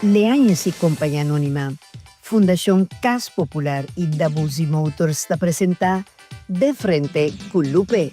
Leañez y Compañía Anónima, Fundacion Cas Popular y Dabuzi Motors ta presenta De Frente cu Lupe.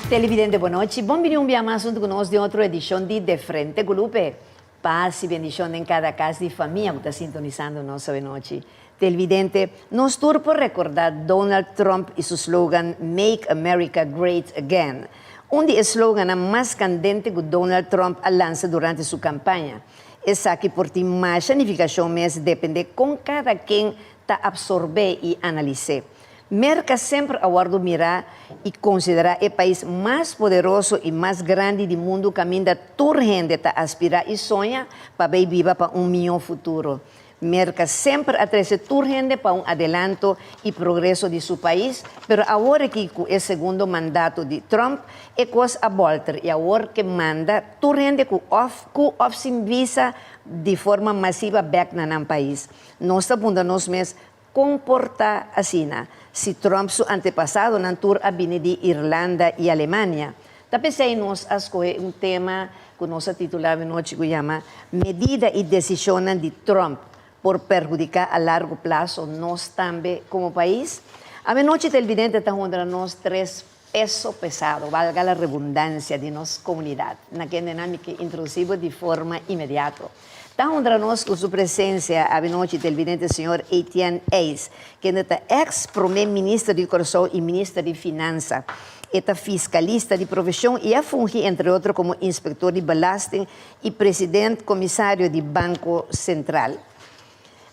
Televidente bon nochi, bon bini un bia mas hunto cu nos den otro edicion di De Frente cu Lupe. Paz y bendicion den cada cas di famia cu ta sintonisando nos awenochi. Televidente, nos tur por recorda Donald Trump y su slogan Make America Great Again. Un di e slogannan mas candente cu Donald Trump a lansa durante su campaña. Esaki por tin masha nificacion mes depende con cada ken ta absorbe y analis'é. Merca semper a wordo mira y considera e pais mas poderoso y mas grandi di mundo caminda tur hende ta aspira y soña pa bay biba pa un miho futuro. Merca semper a trece tur hende pa un adelanto y progreso di su pais, pero awor aki cu e segundo mandato di Trump e cos a bolter y awor ke manda tur hende cu of cu of sin visa di forma masiva bek na nan pais. Nos ta puntra nos mes con por ta asina si Trump su antepasadonan tur a bini di Irlanda y Alemania. Ta p'esei nos a scohe un tema cu nos a titula avenochi cu yama Medida y decisionnan di Trump por perhudica a largo plazo nos tambe como pais. Avenochi televidente ta honra nos tres peso pesado, valga la rebundancia, di nos comunidad, na kendenan mi ke introduci bo di forma inmediato. Ta honra nos cu su presencia avenochi televidente señor Etienne Eis, kende ta ex prome minister di Corsou y minister di Finansa. E ta fiskalista di profeshon i a fungi entre otro komo inspektor di belasting i president komisario di Banko Sentral.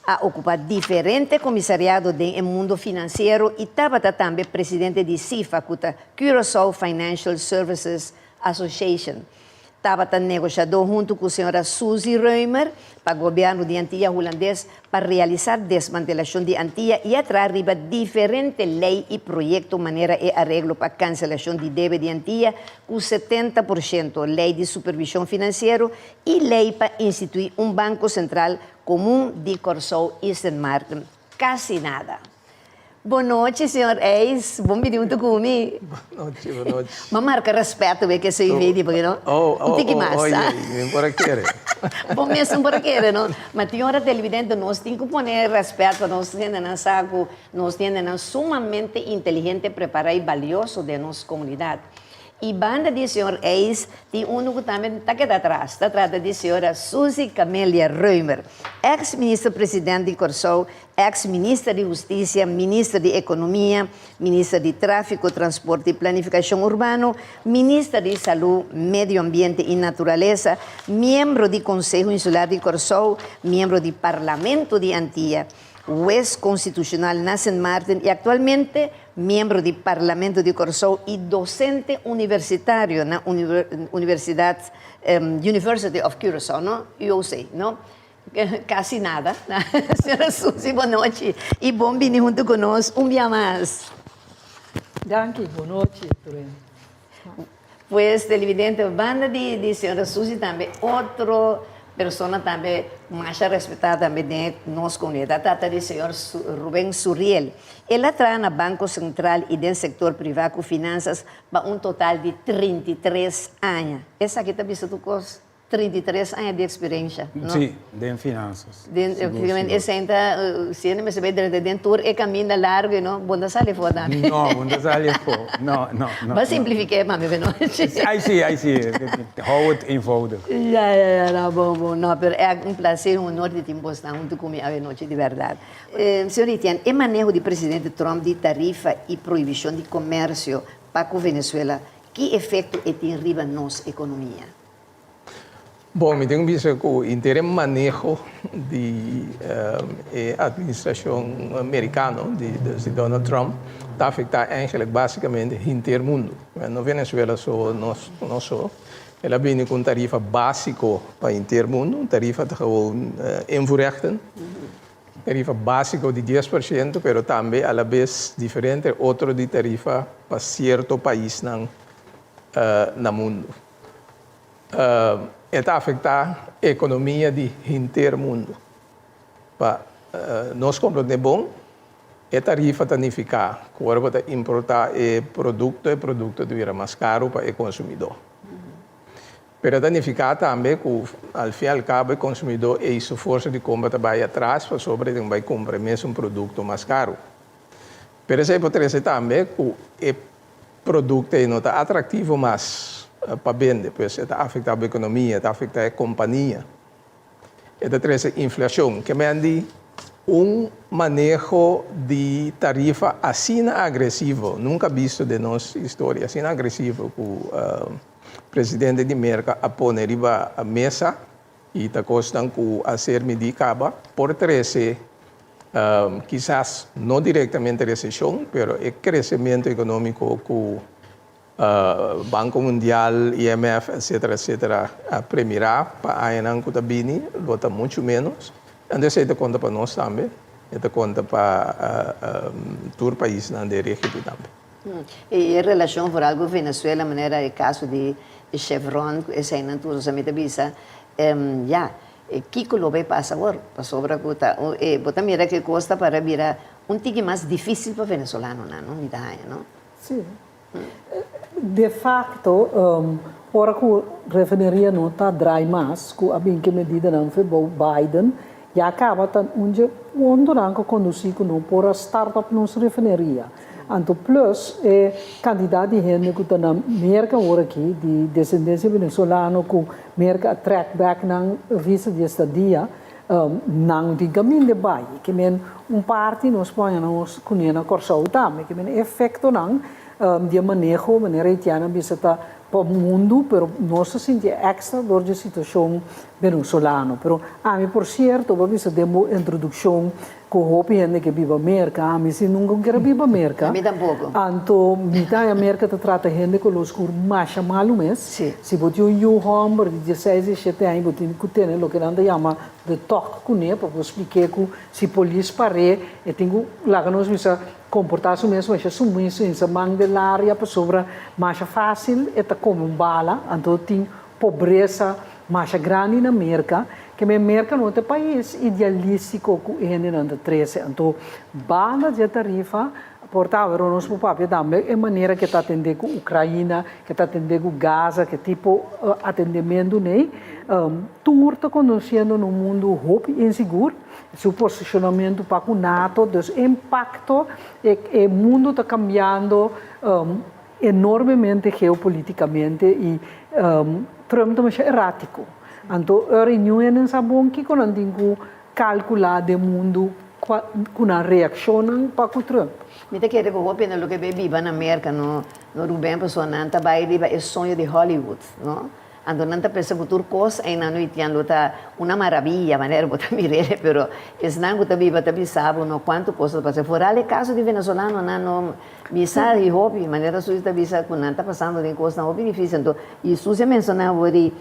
A okupá diferente komisariado den e mundo finansiero i tabata tambe presidente di CIFA ku ta Curaçao Financial Services Association. Tabata negoshadó huntu ku señora Suzy Römer pa gobièrnu di Antia Hulandes pa realisá desmantelashon di Antia i a traha riba diferente lei i proyekto manera e areglo pa kanselashon di debe di Antia ku 70%, lei di supervishon finansiero i lei pa instituí un Banko Sentral Komun di Kòrsou i Sint Maarten. Kasi nada. Bon nochi señor Eis, bon bini huntu ku mi. Bon nochi, bon nochi. M'a marka respeto be ke soy vedi paske no Oh, oh, un tiki oh, mas oye, sa. mi por a kere. Bo mes no por a kere no. Ma tin ora televidente nos tin ku pone respet pa nos hendenan sa ku nos tin hendenan sumamente inteligente, prepara i balioso den nos komunidat. I banda di señor Eis tin unu ku tambe ta keda atras. Ta trata di señora Suzy Camelia Römer, eks minister president di Kòrsou, eks minister di Hustisia, minister di Ekonomia, minister di Tráfiko, Transporte i Planifikashon Urbano, minister di Salú, Medio Ambiente i Naturalesa, miembro di Konseho Insular di Kòrsou, miembro di Parlamento di Antia, hues konstitushonal na Sint Maarten i aktualmente miembro di Parlamento di Kòrsou i dosente universitario na Universidat University of Curaçao, no? UOC, no? Kasi nada. Señora Suzy, bon nochi i bon bini huntu ku nos un bia mas. Danki, bon nochi tur hende. Pues televidente, banda di di señora Suzy tambe otro persona tambe masha respetá tambe den nos comunidad ta trata di señor Ruben Suriel. El a traha na Banco Central y den sector privá cu finanzas pa un total di 33 aña. Esaki ta bisa tur cos. 33 aña di experiencia, no? Sí, den finanzas. Den, Sigur, efectivamente, sigur. esei ta, si hende mester bay drenta den tur e caminda largo y no, bo no ta sali afó tambe. No, bo no ta sali afó. No, no, no. Bo a simplifica e mami be nochi. Ay sí, ay sí. Hou het eenvoudig. Ya, ya, ya, no, bon, bon. No, pero e un placer y un honor di tin bosnan hunto cu mi awe nochi, di berdad. Señor Etienne, e maneho di presidente Trump di tarifa y prohibicion di comercio pa cu Venezuela, ki efecto e tin riba nos economia? Bon, mi tin ku bisa ku henter e maneho di e atministrashon merikano, di dus di Donald Trump, ta afektá eigentlik básikamente henter mundu. No Venezuela so, no so. El a bini ku un tarifa básiko pa henter mundu, un tarifa ta gewoon invoerrechten. Tarifa básiko di 10%, pero tambe a la bes diferente otro di tarifa pa sierto paisnan na mundu. E ta afektá ekonomia di henter mundu. Pa nos komprondé bon, e tarifa ta nifiká ku ora bo ta importá e produkto, e produkto ta bira mas karu pa e konsumidó. Pero e ta nifiká tambe ku al fin al kabo e konsumidó ei su forsa di kompra ta bai atras pasobra e tin ku bai kumpra e mesun produkto mas karu. Pero esei por trese tambe ku e produkto ei no ta atraktivo mas pa bende, pues e ta afektá bo ekonomia, e ta afektá e kompania. E ta trese inflashon. Ke men di un maneho di tarifa asina agresivo, nunka bisto den nos historia, asina agresivo ku presidente di Merka a pone riba mesa i ta kosnan ku a ser midí kaba, por trese kisas no direktamente reseshon, pero e kresementu ekonómiko ku Banko Mundial, IMF, etcetera, etcetera, a premirá pa añanan ku ta bini, lo ta muchu ménos. Anto esei ta konta pa nos tambe, e ta konta pa tur paisnan den region tambe. I e relashon vooral ku Venezuela, manera e kaso di Chevron ku eseinan tur, mi ta bisa, ya, kiko lo bai pasa awor? Pasobra ku ta, bo ta mira ku e kos ta para bira un tiki mas difísil pa venezolanonan, no? Mi ta haña, no? Sí. De facto, ora cu refineria no ta draai mas, cu a bin cu e medidanan fe bou Biden, ya caba ta un dje puntonan cu conduci cu no por a start up nos refineria. Anto plus e cantidad di hende cu ta na Merca awor aki, di descendencia venezolano cu Merca a track back nan visa di estadia, Nan tin kaminda bai. Ke men un parti nos por haña nos kuné na Kòrsou tambe. Ke men e efektonan di e maneho, manera Etienne a bisa, ta pa mundu, pero nos ta sinti e èkstra dor di e situashon venezolano. Pero ami por sierto bo a bisa den bo introdukshon ku hopi hende ke biba Merka. Ami si nunka un kier a biba Merka. Ami tampoko. Anto mi ta haña Merka ta trata hende ku los skur masha malu mes. Si. Si bo tin un yu hòmber di dieseis, diesshete aña bo tin ku tene loke nan ta yama de tòk kuné pa bo splik'é ku si polis par'é e tin ku laga nos bisa komportá su mes masha sumiso insa man den laria pasobra masha fásil e ta kome un bala. Anto tin pobresa masha grandi na Merka, ke men Merka no ta e pais idealístiko ku e hendenan ta trese. Anto banda di e tarifa por ta awor nos por papia tambe e manera ke ta atendé ku Ukraina, ke ta atendé ku Gaza, ke tipo atendementu nei, tur ta kondusiendo na un mundu hopi insigur, su posishonamentu pa ku nato, dus e impakto, e mundu ta kambiando enormemente geopoliticamente y Trump ta masha eratico. Anto ora y niun hende sa bon kico nan tin cu calcula den mundo cu nan reaccionnan pa cu Trump. Mi ta kere cu hopi na loke bay biba na Merca no no Ruben pasobra nan ta bay riba e soño di Hollywood no. Anto nan ta pensa ku tur kos einan no itian lo ta una maravilla manera bo ta mir'e pero esnan ku ta biba ta bisa bo no kuantu kos ta pasa. Foral e kaso di venezolanonan no mi sa di hopi manera Susi ta bisa ku nan ta pasando den kosnan hopi difisil. Anto i Susi a menshoná awor di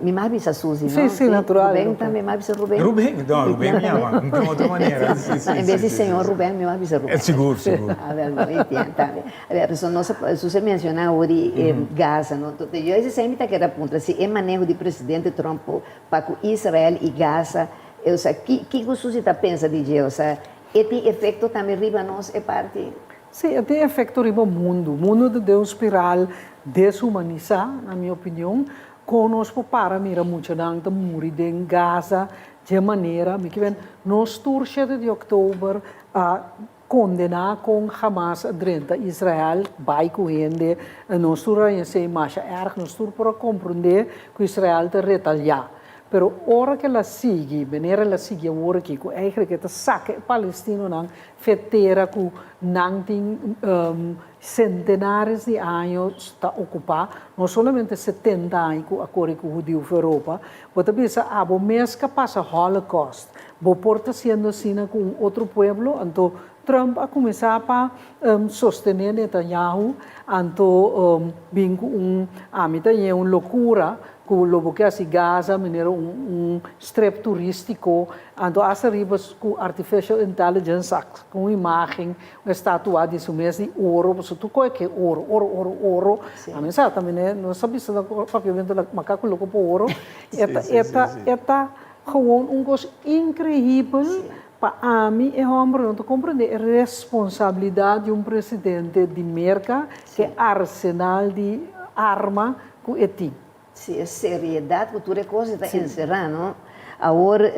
mi mas bisa Susi no? Si, si, natural. Ruben tambe mas bisa Ruben? Ruben, no Ruben mi yama di un otro manera. En bes di señor Ruben mi mas bisa Ruben. Sigur, sigur. Awel bo itian tambe. Pasobra nos a Susi a menciona awor di e Gaza, no? Entonces, yo esei mi ta keda puntra si e maneho di presidente Trump pa cu Israel y Gaza, osea, kico Susi ta pensa di dje? Osea, e tin efecto tambe riba nos e parti? Sí, e tin efecto riba mundu. Mundu ta den un spiral deshumanisa, na mi opinion. Con nos por para mira muchanan ta muri den Gaza dje manera? Mi ke ben, nos tur shete di october a Kondená kon Hamas a drenta Israel bai ku hende, nos tur a esei masha erg, nos tur por a komprondé ku Israel ta retaliá. Pero ora ku el a sigui, manera el a sigui awor aki, ku eigentlik e ta saka e palestinonan fe tera ku nan tin sentenares di años ta okupá, no solamente 70 aña ku a kore ku hudiu for Europa, bo ta bisa abo mes ka pasa Holocaust, Bo por ta siendo asina ku un otro pueblo, anto Trump a kuminsá pa sostené Netanyahu, anto bin ku un, ami ta ñe un lokura ku lo bo ke hasi Gaza manera un strip turístiko, anto hasta riba ku artificial intelligence sa ku un imágen, un estatua di su mes di oro, pasobra tur koe ke oro, oro, oro, oro, ami sa ta mene, nos ta bisa na papiamentu makaku loko pa oro, e ta, e ta, e ta gewoon un kos inkreibel. Pa ami e homber no ta comprende e responsabilidad di un presidente di Merca ke arsenal di arma cu e tin. Si, e seriedad cu tur e cos e ta encera, no? Awor,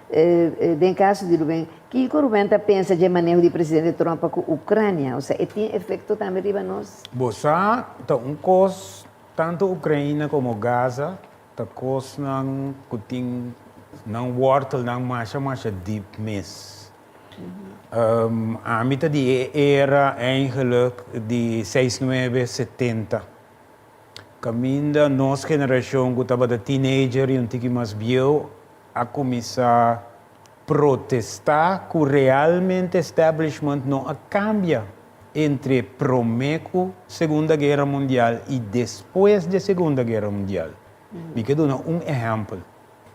den caso di Ruben, kico Ruben ta pensa dje maneho di presidente Trump pa cu Ucrania? Osea, e tin efecto tambe riba nos? Bo sa, ta un cos, tanto Ucraina como Gaza Ta kosnan ku tin nan wortelnan masha masha diep mes. Ami ta di e era eigenlijk di seis nuebe setenta. Kaminda nos generashon ku tabata teenager i un tiki mas bieu a kuminsá protestá ku realmente establishment no a kambia entre promé ku Segunda Guera Mundial i despues dje Segunda Guera Mundial. Mi ke duna un ehèmpel.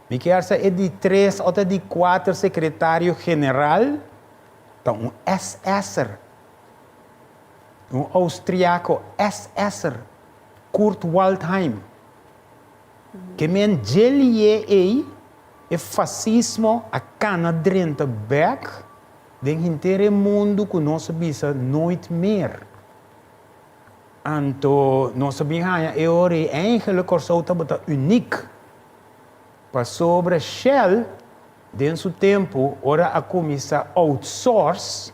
Mi kier sa e di tres òf ta di kuater sekretario general ta un SS'er, un austriako SS'er, Kurt Waldheim. Ke men dje lié ei e fasismo a kana drenta bèk den henter e mundu ku nos a bisa nooit meer. Anto nos a bin haña e ora ei eigenlijk Kòrsou tabata unik. Pasobra Shell den su tempu ora a kuminsá outsource,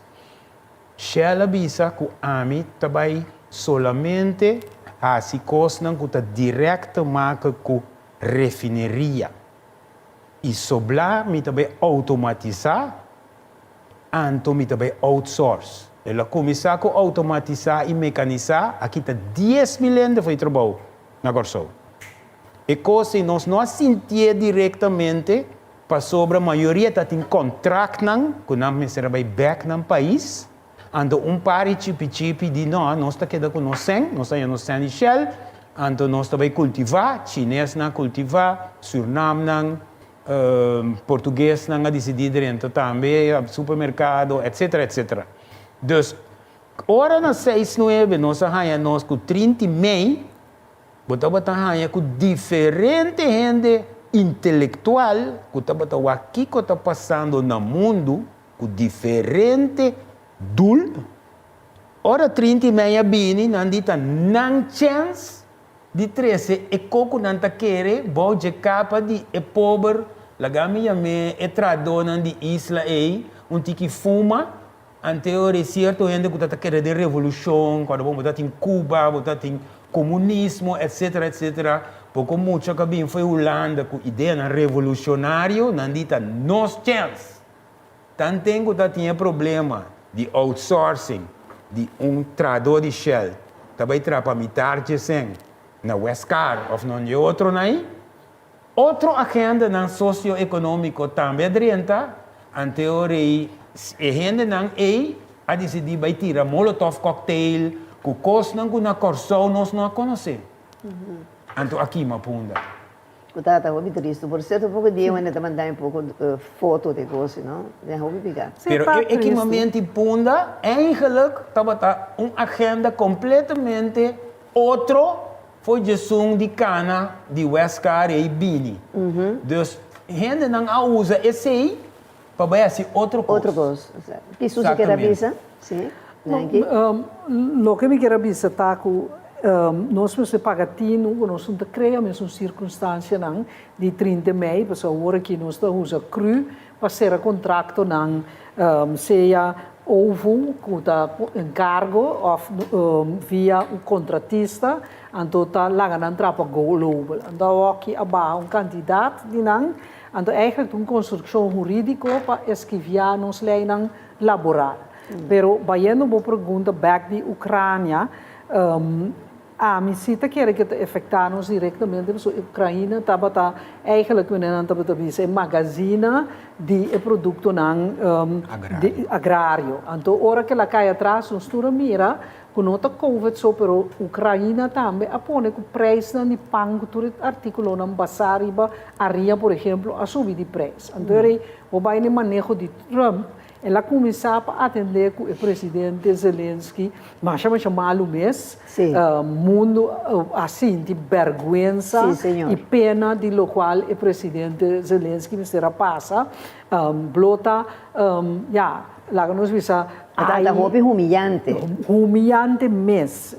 Shell a bisa ku ami ta bai solamente hasi kosnan ku ta dirèkt te make ku refineria. I soblá mi ta bai outomatisá, anto mi ta bai outsource. El a kuminsá ku outomatisá i mekanisá, a kita 10,000 hende for di trabou na Kòrsou. E kos ei nos no a sintié direktamente pasobra mayoria ta tin kontraktnan ku nan mester a bai bèk nan pais, anto un par di chipi chipi di no, nos ta keda ku nos sèn, nos ta haña nos sèn di Shell, anto nos ta bai kultivá, chinesnan a kultivá, Surnamnan, portuguesnan a disidí drenta tambe supermerkado, etcetera, etcetera. Dus, ora na seis nuebe nos a haña nos ku 30 mei, Bo tabata haña ku diferente hende intelektual ku tabata wak kiko ta pasando na mundu ku diferente doel. Ora 30 mei a bini nan di ta nan chèns di trese e ko ku nan ta kere bou dje kapa di e pober, laga mi yam'é e trahadónan di isla ei, un tiki fuma. Anteor e sierto hende ku ta ta kere den revolushon, kuando bo ta tin Cuba, bo ta tin komunismo, etsetera, etsetera. Poko mucha ku a bin fo'i Hulanda ku ideanan revolushonario, nan di ta nos chèns. Tanten ku ta tin e problema di outsourcing di un trahadó di Shell ta bai traha pa mitar dje sèn na Westcar òf no dje otronan ei. Otro agendanan socio-economico tambe a drenta, anteor ei e hendenan ei a dicidi bay tira molotov cocktail cu cosnan cu na Corsou nos no a conoce. Anto a kima Punda. Cu tata hopi tristo. Por cierto poco dia wende ta manda mi poco foto di cos, no? Den hopi pica. Pero e kimamento di Punda eigenlijk tabata un agenda completamente otro Fo'i djesun di kana di Westcar ei bini. Dus hendenan a usa esei pa bai hasi otro kos. Otro kos. Ki Susi kier a bisa? Si, Nanki. Loke mi kier a bisa ta ku nos mester paga tinu ku nos no ta krea mesun sirkunstansianan di 30 mei, pasobra awor aki nos ta usa cru pa sera kontraktonan sea OVO ku ta enkargo òf via un kontratista, anto ta laga nan traha pa Global. Anto awoki a baha un kantidat di nan, anto eigentlik ta un konstrukshon hurídiko pa eskiviá nos leinan laboral. Pero bayendo bo pregunta bèk di Ukrania. Ami si ta kere ke ta efektá nos direktamente pasobra Ukraina tabata eigenlijk wanneer nan tabata bisa e magazina di e produktonan di agrario. Anto ora ke el a kai atras nos tur a mira ku no ta covid so pero Ukraina tambe a pone ku preisnan di pan ku tur e artíkulonan basá riba aria por ehemplo a subi di preis. Anto e rei bo bai na e maneho di Trump El a kuminsá pa atendé ku e presidente Zelensky masha masha malu mes. Mundu a sinti bèrgwensa i pena di lokual e presidente Zelensky mester a pasa. Blota, ya, laga nos bisa, E tabata hopi humillante. Humillante mes.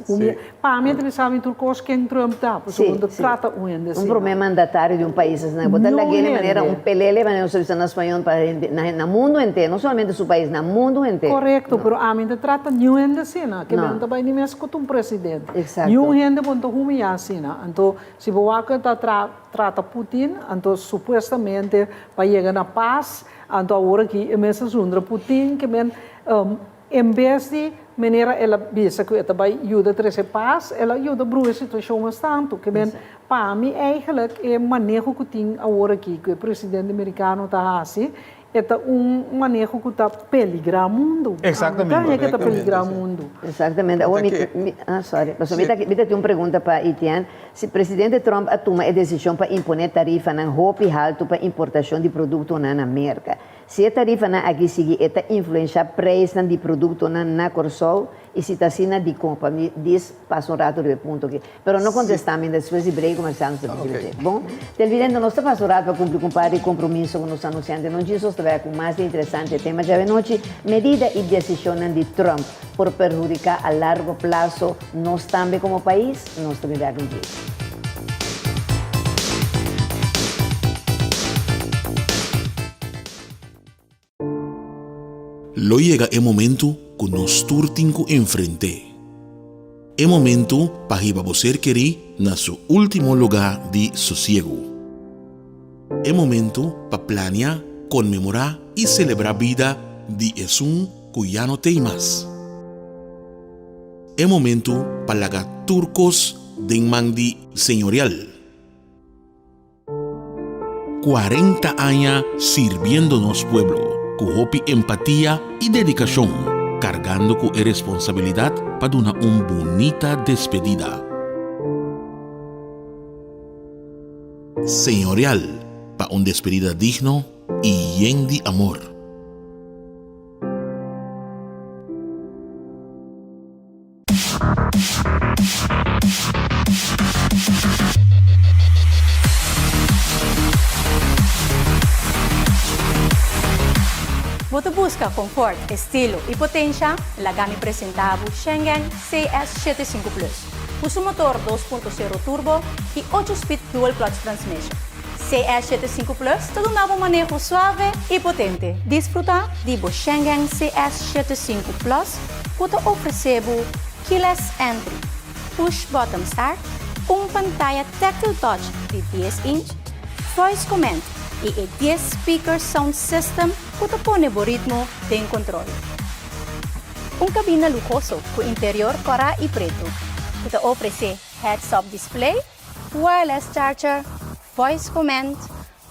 Pa mi a ta bisa mi tur kos ken Trump ta, pasobra bo ta trata un hende asina. Un prome mandatario di un pais asina, bo ta lag'é di manera un pelele, manera nos ta bisa na spañol, pa hende, na mundu henter, no solamente su pais, na mundu henter. Korekto, pero ami no ta trata niun hende asina, ke men ta bai ni mes ku ta un presidente. Niun hende bo no ta humiyá asina. Anto, si bo wak ku e ta trata Putin, anto supuestamente pa yega na pas, anto awor aki e mes a zundra Putin, ke men En bes di manera el a bisa ku e ta bai yuda trese pas, el a yuda brua e situashon mas tantu. Ke men, pa mi eigelijk e maneho ku tin awor aki, ku e presidente merikano ta hasi, e ta un maneho ku ta peligrá mundu. Exactamente. Ami ta haña ku ta peligrá mundu. Exactamente. Awor mi, mi, ah sorry. Pasobra mi ta, mi ta tin un pregunta pa Etienne. Si presidente Trump a tuma e desishon pa imponé tarifanan hopi haltu pa importashon di produktonan na Merka, Si e tarifanan aki sigui e ta influenshá preisnan di produktonan na Kòrsou i si ta asina dikon? Pa mi dis pasa un ratu riba e punto aki. Pero no kontestá mi despues di break komersal nos ta bisa riba dje. Bon, televidente nos ta pasa un ratu pa kumpli ku un par di kompromiso ku nos anunsiante no djis nos ta bai ku mas di interesante tema djawe nochi, medida i desishonnan di Trump por perhudiká a largo plaso nos tambe komo pais? Nos ta bin bek un djis. Lo yega e momentu ku nos tur tin ku enfrent'é. E momentu pa hiba bo ser kerí na su último lugá di sosiegu. E momentu pa plania, konmemorá i selebrá bida di esun ku ya no t'ei mas. E momentu pa laga tur kos den man di Señorial. 40 aña sirbiendo nos pueblo ku hopi empatia i dedikashon, kargando ku e responsabilidat pa duna un bunita despedida. Señorial pa un despedida digno i yen di amor. Bo ta buska konfort, estilo i potensha? Laga mi presentá bo Shengen CS 75 Plus, ku su motor 2.0 turbo i ocho speed dual clutch transmission. CS 75 Plus ta duna bo maneho suave i potente. Disfrutá di bo Shengen CS 75 Plus ku ta ofresé bo keyless entry, push button start, un pantaya tactile touch di dies inch, voice command i e dies speaker sound system ku ta pone bo ritmo den kontrol. Un kabina luhoso ku interior kòrá i pretu ku ta ofresé heads-up display, wireless charger, voice command,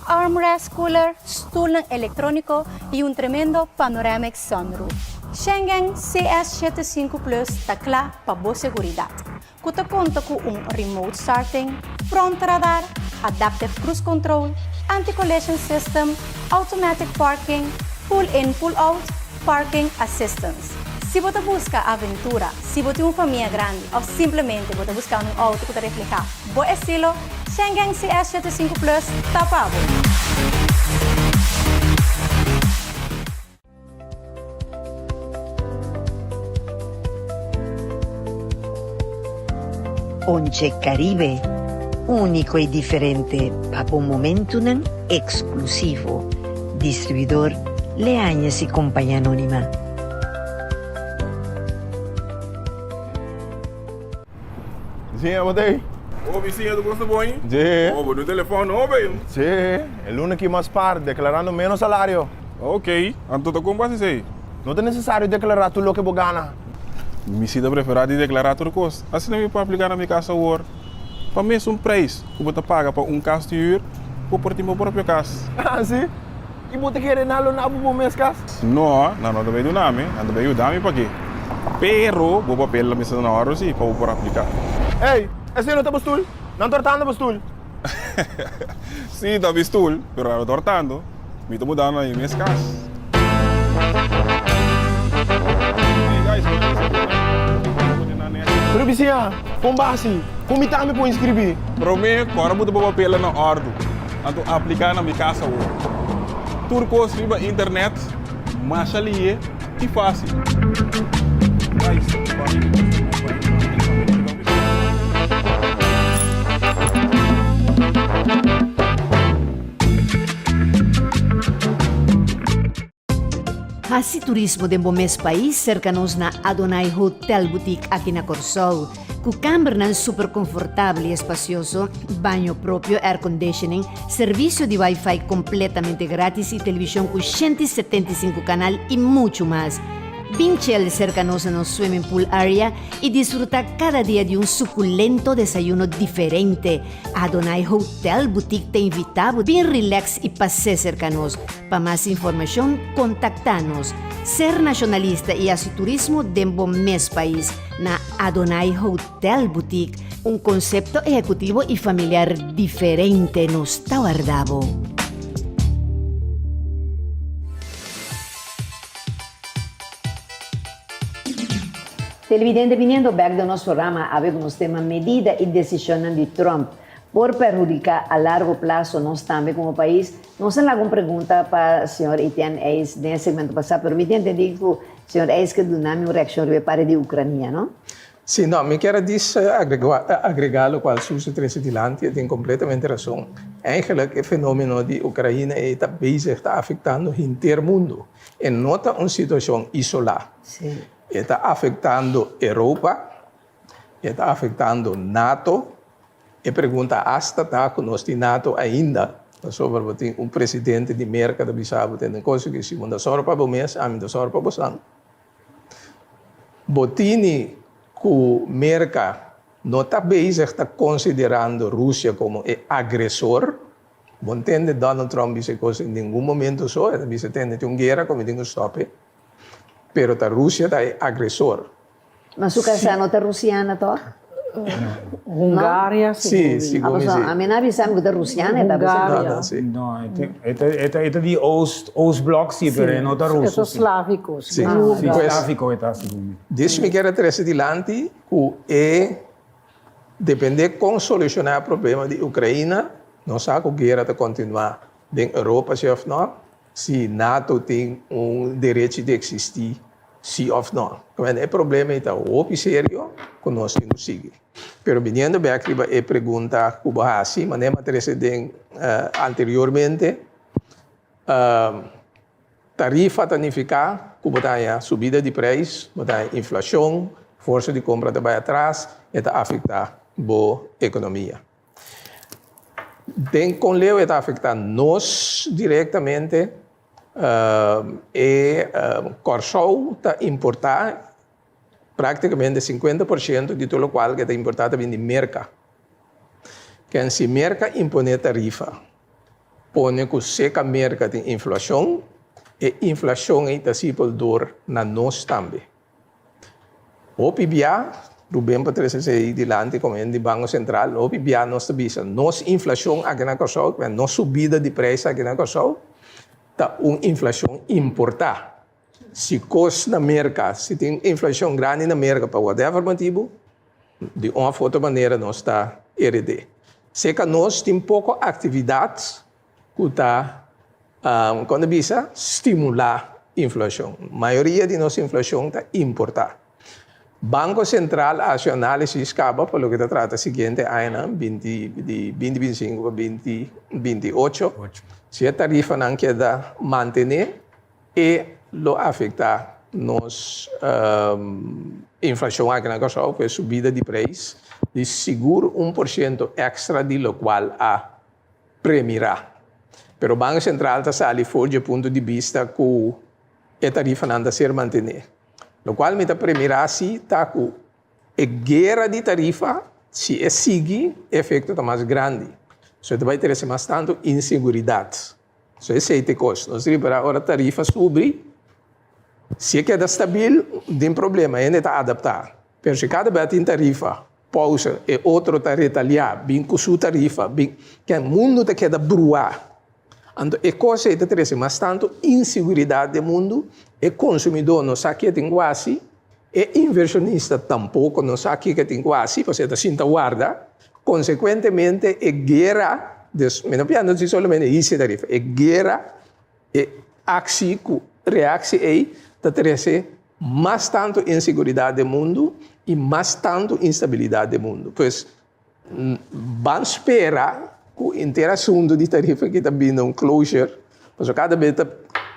Armrest cooler, stulnan electronico y un tremendo panoramic sunroof. Schengen CS 75 Plus ta cla pa bo seguridad, cu ta conta cu un remote starting, front radar, adaptive cruise control, anti-collision system, automatic parking, pull in pull out, parking assistance. Si bo ta busca aventura, si bo tin un famia grandi of simplemente bo ta buscando un auto cu ta refleha bo estilo, Schengen CS 75 Plus ta pa bo! Onche Caribe, úniko i diferente pa bo momentunan eksklusivo. Distribuidor Leañez y Compañía Anónima. Bisiña, bo ta ei? Oh, bisiña, tu kosa bon? Sí. Oh, bo tin un telefòn nobo ei? Sí, e luna aki mas par, deklarando ménos salario. Ok, anto ta kon bo hasi esei? No ta nesesario deklará tur loke bo gana. Mi si ta preferá di deklará tur kos, asina mi por apliká na mi kas awor. Pa mesun preis ku bo ta paga pa un kas di hür, bo por tin bo propio kas. Ah, si? I bo ta kere nan lo na bo bo mes kas? No, nan no ta bay duna mi, nan ta bay yuda mi p'aki. Pero bo papel lo mester ta na òrdu si, pa bo por apliká. Ey, esei no ta bo stul? Nan tortando bo stul. Sí, ta mi stul, pero nan no tortando. Mi ta mudando na mi mes kas. Pero bisiña, kon basi? Kon mi tambe por inskribí? Promé, ku ora bo ta bo papelnan na òrdu, anto apliká na mi kas awor. Tur kos riba internet, masha lihe i fásil. Hasi turismo den bo mes pais serka nos na Adonai Hotel Boutique aki na Kòrsou. Ku kambernan super konfortabel i espasioso, baño propio, airconditioning, servisio di wifi kompletamente gratis i televishon ku 175 kanal i muchu mas. Bin chel serka nos na nos swimming pool area i disfrutá kada dia di un sukulento desayuno diferente. Adonai Hotel Boutique ta invitá bo bin relax i pas'é serka nos. Pa mas informashon kontaktá nos. Ser nashonalista i hasi turismo den bo mes pais na Adonai Hotel Boutique, un konsepto ehekutivo i familiar diferente nos ta warda bo. Televidente biniendo bek den nos programa awe ku nos tema Medida i desishonnan di Trump por perhudiká a largo plaso nos tambe komo pais. Nos a laga un pregunta pa señor Etienne Eis den e segmento pasá pero mi tin entendí ku señor Eis ke duna mi un reakshon riba e parti di Ukrania, no? Sí, no, mi kier a dis agregá lokual Suzy trese dilanti, e tin kompletamente rason. Eigenlijk e fenomeno di Ukraina ei ta bezig ta afektando henter mundu. E no ta un situashon isolá. E ta afektando Europa, e ta afektando nato. E pregunta asta ta ku nos tin nato ainda, pasobra bo tin un presidente di Merka ta bisa bo tende kos ku si bo no ta sòru pa bo mes, ami ta sòru pa bosan. Bo tini ku Merka no ta bezig ta konsiderando Rusia komo e agresor. Bo ntende Donald Trump bisa e kos en ningun momento so, e ta bisa tende tin un guera ku mi tin ku stòp e. Pero ta Rusia ta e agresor. Ma su kasá no ta rusiana tòg? Hungaria Sí, segun mi sí. Ami no a bisa mi ku ta rusiana e ta bisa. No, no, sí. No, e ta di Oost, Oostblok sí, pero e no ta ruso. E ta slaviko. Sí, Sí, slaviko e ta segun mi. Dis mi kier a trese dilanti ku e depende kon solushoná e problema di Ukraina, nos sa ku guera ta kontinuá den Europa si òf no. Si nato tin un derechi di eksistí si òf no. Bueno, e problema ei ta hopi serio ku nos tin ku sigui. Pero biniendo bèk riba e pregunta ku bo hasi, manera mi a trese den anteriormente, tarifa ta nifiká ku bo ta haña subida di preis, bo ta haña inflashon, forsa di kompra ta bai atras, e ta afektá bo ekonomia. Den kon leu e ta afektá nos direktamente? E Kòrsou ta importá práktikamente sinkuenta por shento di tur lokual ke ta importá ta bin di Merka. Ken si Merka imponé tarifa, pone ku seka Merka tin inflashon, e inflashon ei ta sipel dor na nos tambe. Hopi bia, Ruben pa trese esei dilanti komo hende di Banko Sentral, hopi bia nos ta bisa nos inflashon aki na Kòrsou, nos subida di preis aki na Kòrsou ta un inflashon importá. Si kos na Merka, si tin inflashon grandi na Merka pa whatever motibu, di un òf otro manera nos ta hered'é. Seka nos tin poko aktividat ku ta, kon ta bisa, stimulá inflashon. Mayoria di nos inflashon ta importá. Banko Sentral a hasi un análisis kaba pa loke ta trata siguiente añanan, binti di binti binti sinku pa binti binti ocho. Si e tarifanan keda mantené, e lo afektá nos inflashon aki na Kòrsou ku e subida di preis di sigur un por shento èkstra di lokual a premirá. Pero Banko Sentral ta sali for dje punto di bista ku e tarifanan ta ser mantené. Lokual mi ta premirá si ta ku e guera di tarifa, si e sigui, e efekto ta mas grandi. So e ta bai trese mas tantu inseguridat. So esei ta e kos. Nos ripará ora tarifa subi, si e keda stabil, tin problema, hende ta adaptá. Pero si kada bes tin tarifa, pausa, e otro ta retaliá, bin ku su tarifa, bin, ke mundu ta keda bruá. Anto e kos ei ta trese mas tantu inseguridat den mundu, e konsumidó no sa ke tin ku hasi, e invershonista tampoko no sa kiko e tin ku hasi, pasobra e ta sinta warda. Konsekuentemente e guera, dus mi no piensa si solamente hisi tarifa, e guera, e aksi ku reaksi ei ta trese mas tantu inseguridat den mundu i mas tantu instabilidat den mundu. Pues ban spera ku henter asuntu di tarifa aki ta bini na un closure, pasobra kada bes ta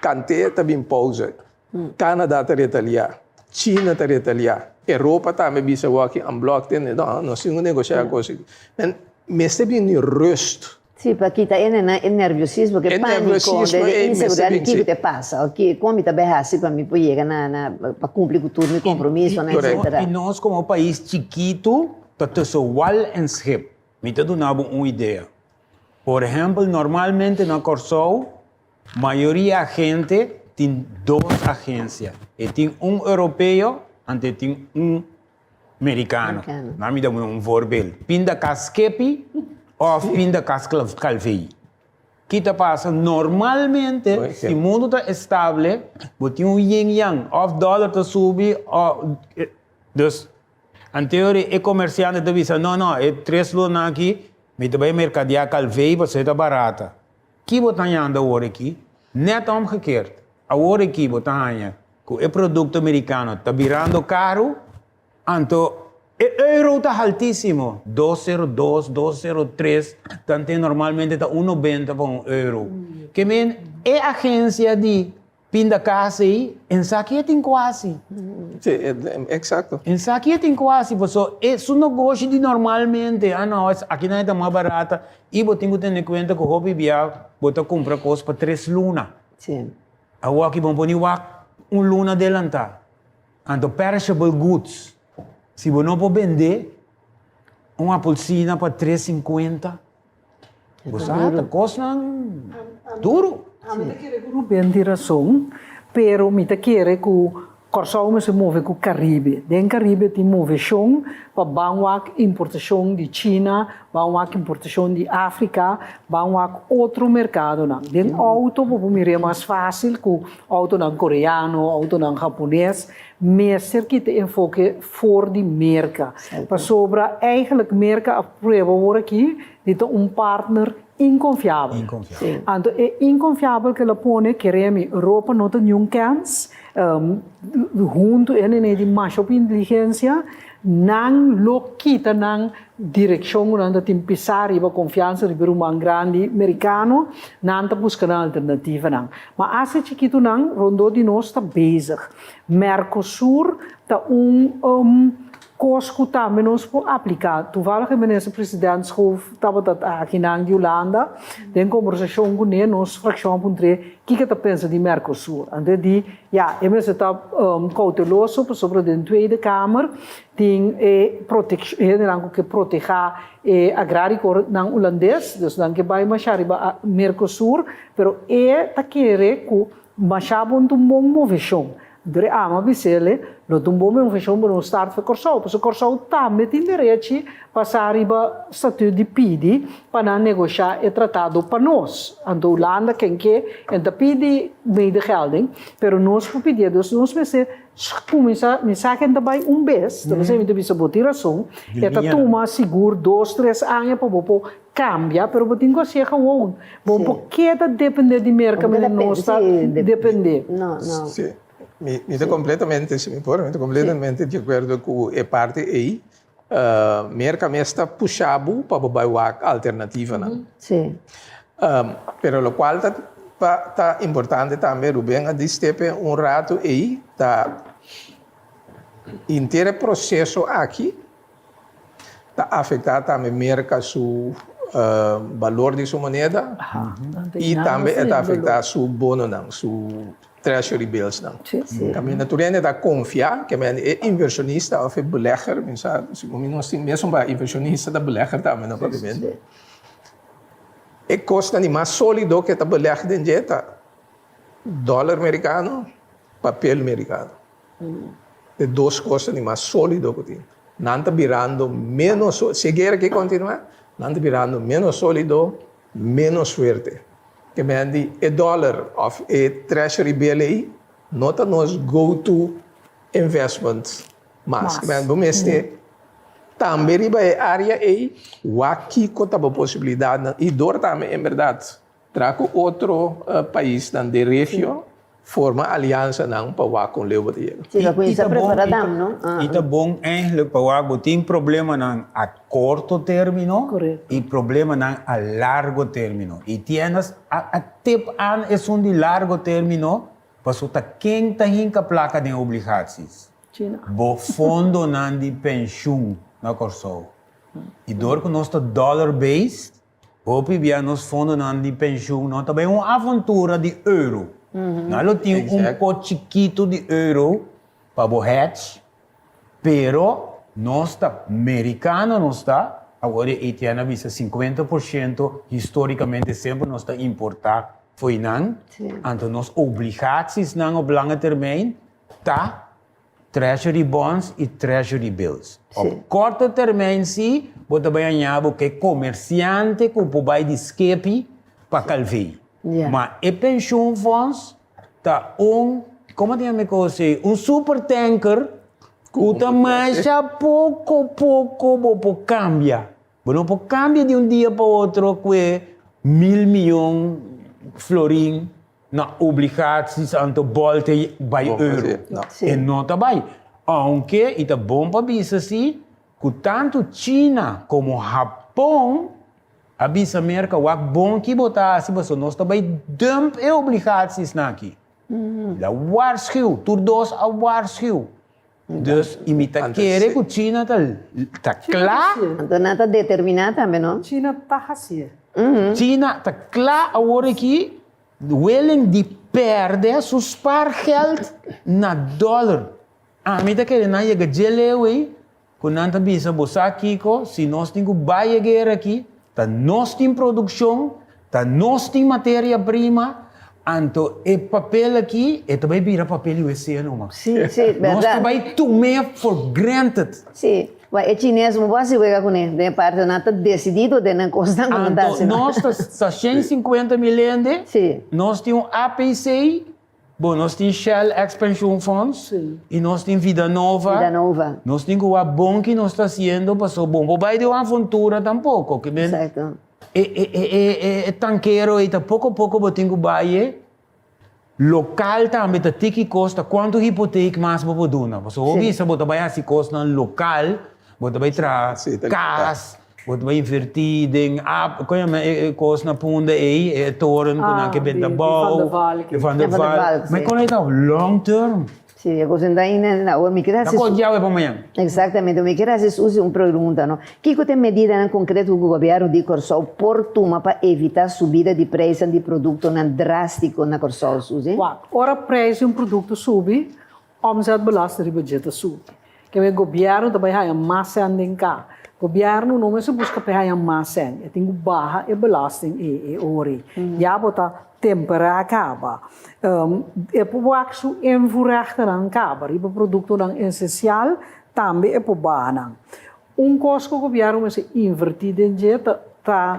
kant'é ta bin pausa. Canada ta retaliá, China ta retaliá, Europa tambe bisa wòki en blòk tende, no, nos tin ku negosiá kos aki. Men mester bini rust. Sí, pa kita e e nerviosismo, ke pániko, de inseguridad di kiko te pasa, o ki, kon mi ta bai hasi pa mi por yega na, na, pa kumpli ku tur mi kompromisonan, etcetera. I nos komo pais chikitu ta tussen wal en schip. Mi ta duna bo un idea. Por ehèmpel, normalmente na Kòrsou, mayoria agente tin dos agensia. E tin un europeo, anto e tin un Mericano. Nan mi ta pone un voorbeeld. Pindakaas skepi of pindakaas kalvei. Ki ta pasa? Normalmente si mundu ta estable, bo tin un yin yang, of dollar ta subi of dus anterior e comerciante ta bisa no no e tres luna aki mi ta bai mercadea kalvei pasobra e ta barata. Ki bo ta hañando awor aki? Net omgekeerd. Awor aki bo ta haña ku e produkto merikano ta birando karu, anto e euro ta haltísimo, dos sero dos, dos sero tres, tanten normalmente ta un nobenta pa un euro. Ke men e agensia di pinda kas ei, ensaki e tin ku hasi. Sí, eksakto. Ensaki e tin ku hasi, paso e su nogoshi di normalmente, ah no, aki nan e ta mas barata, i bo tin ku tene kuenta ku hopi bia bo ta kumpra kos pa tres luna. Sí. Awor ki bo pone wak un luna adelantá. Anto perishable goods, si bo no por bende un apelsina pa tres sinkuenta, bo sa ta kosnan duru. Ami ta kere ku Ruben tin rason, pero mi ta kere ku Kòrsou mester move ku Karibe. Den Karibe tin moveshon pa ban wak importashon di China, ban wak importashon di Afrika, ban wak otro merkadonan. Den outo bo por mir'é mas fásil ku outonan koreano, outonan hapones. Mester kita enfoke for di Merka. Pasobra eigenlijk Merka a prueba awor aki di ta un partner inkonfiabel. Anto e inkonfiabel ku el a pone, kere mi, Europa no ta niun kèns. Huntu e nene di masha hopi inteligensia, nan lo kita nan direkshon ku nan ta tin pisá riba konfiansa riba e ruman grandi merikano, nan ta buska nan alternativanan. Ma Asia chikitunan rondó di nos ta bezig. Mercosur ta un kos ku tambe nos por apliká. Toevallig e minister president Schoof tabata akinan di Hulanda, den kombersashon kuné nos frakshon a puntr'é kiko e ta pensa di Mercosur. Anto e di, ya, e mester ta kouteloso pasobra den Tweede Kamer tin e hendenan ku ke protehá e agrarikonan hulandes, dus nan ke bai masha riba Mercosur, pero e ta kere ku masha bon ta un bon moveshon. Dor ama bis'el, lo ta un bon moveshon pa nos start for Kòrsou, pasobra Kòrsou tambe tin derechi pasa riba statuut di pidi pa nan negoshá e tratado pa nos. Anto Hulanda ken ke en ta pidi medegelding, pero nos por pidié. Dus nos mester kuminsá, mi sa ken ta bai un bes, ta p'esei mi ta bisa bo tin rason, e ta tuma sigur dos, tres aña pa bo por Cambia, pero bo tin cu hacié gewoon. Bo por keda depende di Merca manera nos ta depende. No, no. Sí, mi, mi ta completamente, si mi por, mi ta completamente di acuerdo cu e parti ey. Merca mes ta pusha bo pa bo bay wak alternativanan. Sí. Pero locual ta, ta, ta importante tambe, Ruben a distepe un rato ey, ta henter e proceso aki, Ta afektá tambe Merka su Balor di su moneda i tambe e ta afektá su bononan, su treasury billsnan. Kaminda tur hende ta konfia ke men e invershonista òf e belegger, mi sa segun mi nos tin mesun pa invershonista ta belegger tambe no papiamento. E kosnan di mas sólido ke ta beleg den dje ta dòler merikano, papel merikano. E dos kosnan di mas sólido ku tin. Nan ta birando ménos, si e guera aki kontinuá, nan ta birando ménos sólido, ménos fuerte. Ke men di e dòler òf e treasury bill ei no ta nos go to investment mas. Ke men bo mester tambe riba e área ei wak kiko ta bo posibilidatnan i dor tambe en bèrdat Tra ku otro paisnan den regio forma aliansanan pa wak kon leu bo ta yega. Sí, pa kuminsá prepará dam, no? I ta bon eigenlijk pa wak bo tin problemanan a korto término i problemanan a largo término. I tienes a tip aan esun di largo término pasobra ta ken ta hinka plaka den obligaties? Bo fondonan di penshun na Kòrsou. I dor ku nos ta dollar based, Hopi bia nos fondonan di penshun no ta bai un aventura di euro. Nan lo tin un pot chikitu di euro pa bo hedge, pero nos ta merikano nos ta, awor e Etienne a bisa 50% historikamente semper nos ta importa fo'i nan, anto nos obligaties-nan op lange termijn ta Treasury bonds i treasury bills. Op korte termijn si bo ta bai haña bo ke komersiante ku por bai di skepi pa kalvei. Ma e pensioenfonds ta un, komo ta yama e kos ei, un supertanker ku ta masha poko poko bo por kambia. Bo no por kambia di un dia pa otro ku e mil miyon florin Na obligaties anto bolte bai euro. E no ta bai. Aunke i ta bon pa bisa si ku tantu China komo Hapon a bisa Merka wak bon ki bo ta hasi pasobra nos ta bai dump e obligatiesnan aki. El a warschiu, tur dos a warschiu. Dus i mi ta kere ku China ta ta kla. Anto nan ta determiná tambe, no? China ta hasié. China ta kla awor aki willing di pèrdè su spaargeld na dòler. Ami ta kere nan yega dje leu ei ku nan ta bisa bo sa kiko si nos tin ku bai e guera aki ta nos tin produkshon, ta nos tin materia prima, anto e papel aki e ta bai bira papel USA numa. Sí, sí, Nos berdad. ta bai tum'é for granted. Sí, wa e chines bo por hasi wega kuné, den e parte nan ta decidido den nan kosnan ku nan ta Anto hasi. nos ta ta 150 mil hende, Sí. nos tin un APC, Bon, nos tin Shell Ex Pensioen Fonds y nos tin Vida Nova. Vida Nova. Nos tin cu wak bon ki nos ta haciendo paso bon bo bay den un aventura tampoco. Ke men Exacto. e e e e e tankero ey ta poco poco bo tin cu bay e. Local tambe ta tiki cos ta cuanto hipoteek mas bo por duna. Paso bo bisa bo ta bay haci cosnan local, bo ta bay traha cas. Bo ta bai invertí den ap, kon yama e kos na Punda ei, e toren ku nan ke benta bou, e Van der Valk. Ma e kon ei ta long term. Sí, e kos ta ainda awor mi kier hasi. Ta kos djawe pa mañan. Exactamente, mi kier hasi Susi un pregunta no. Kiko ta e medidanan konkreto ku gobièrnu di Kòrsou por tuma pa evitá subida di preisnan di produktonan drástiko na Kòrsou, Susi? Wak, ora preis di un produkto subi, Omzetbelasting riba dje ta subi. Keme gobièrnu ta bai haña mas sèn den ka. Gobièrnu no mester buska pa e haña mas sèn, e tin ku baha e belasting ei e ora ei. Ya bo ta temperá kaba. E por wak su invoerrechtennan kaba riba produktonan esensial, tambe e por baha nan. Un kos ku gobièrnu mester invertí den dje ta ta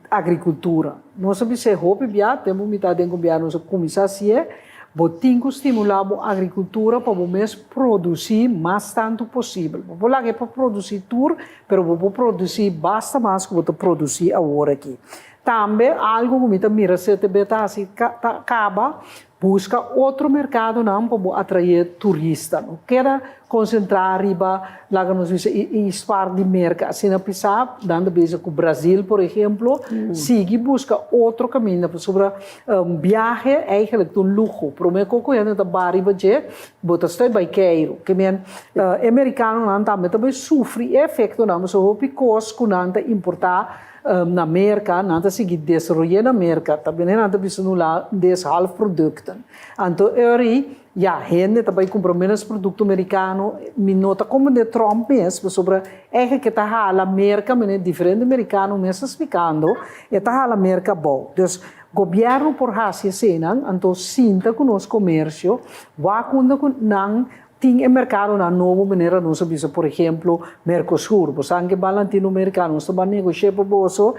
Agrikultura. Nos a bis'é hopi bia, tempu mi ta den gobièrnu nos a kuminsá hasié, bo tin ku stimulá bo agrikultura pa bo mes produsí mas tantu posibel. Bo por laga e pa produsí tur, pero bo por produsí basta mas ku bo ta produsí awor aki. Tambe algu ku mi ta mira CTB ta hasi ta kaba. Buska otro merkadonan pa bo atraé turista. No keda konsentrá riba, laga nos bisa, e ispar di Merka. Asina pisá, nan ta bisa ku Brazil, por ehemplo, sigui buska otro kaminda pasobra biahe eigenlijk ta un luho. Promé ku ku hende ta ba riba dje, bo ta stoi bai keiru. Ke men, e merikanonan tambe ta bai sufri e efektonan pasobra hopi kos ku nan ta importá Na Merka, nan ta sigui desaroyé na Merka, ta bini nan ta bisa nu la des half produkten. Anto eri, ya, hende ta bai kumpra ménos produkto merikano, mi no ta komprendé Trump mes, pasobra ègè ke ta hala Merka, mene diferente merikano mes ta splikando, e ta hala Merka abou. Dus, gobièrnu por hasi eseinan, anto sinta ku nos komersio, wak unda ku nan Tin e merkadonan nobo manera nos a bisa por ehemplo Mercosur. Bo sa ke ban Latinoamerika nos ta ban negoshia pa boso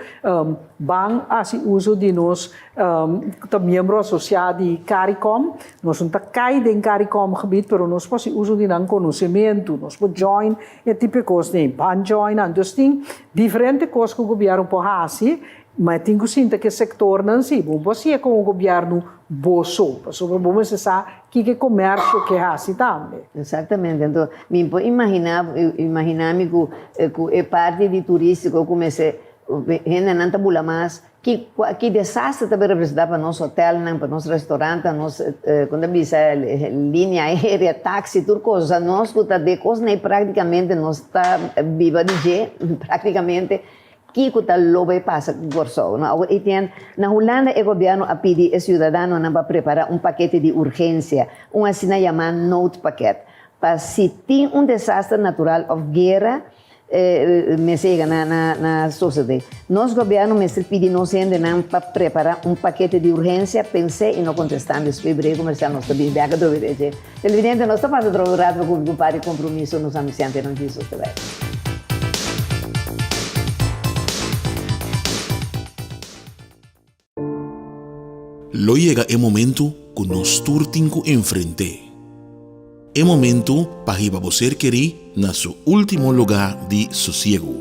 ban hasi uso di nos ku ta miembro asosiá di Caricom. Nos no ta kai den Caricom gebied pero nos por hasi uso di nan konosementu. Nos por join e tipo e kosnan ei. Ban join nan. Dus tin diferente kos ku gobièrnu por hasi ma e tin ku sinta ku e sektornan si. Bo no por hasié komo gobièrnu bo so pasobra bo mester sa Kiko e komersio ke hasi tambe. Exactamente, anto mi por imagina imagina mi ku ku e parti di turistiko ku mester hendenan ta bula mas ki kua ki desaster ta bin representa pa nos hotelnan, pa nos restaurantan, nos kon ta bisa linea aerea, taxi, tur kos, osea nos ku ta den kosnan ei praktikamente nos ta biba di dje praktikamente. Kiko ta lo bay pasa ku Kòrsou? No, awor Etienne, na Hulanda e gobièrnu a pidi e siudadanonan pa prepará un pakete di urgensia, un asina yamá noodpakket, pa si tin un desaster natural òf guera mester yega na na na sosodé. Nos gobièrnu mester pidi nos hendenan pa prepará un pakete di urgensia, pens'é i no kontestá despues brei komersial nos ta bin bèk atrobe den dje. Televidente, nos ta pasa atrobe un rato pa cumpli cu un par di compromiso nos anunciantenan Jesus ta bay. Lo yega e momento cu nos tur tin cu enfrent'é. E momento pa hiba bo ser kerí na su último lugá di sosiegu.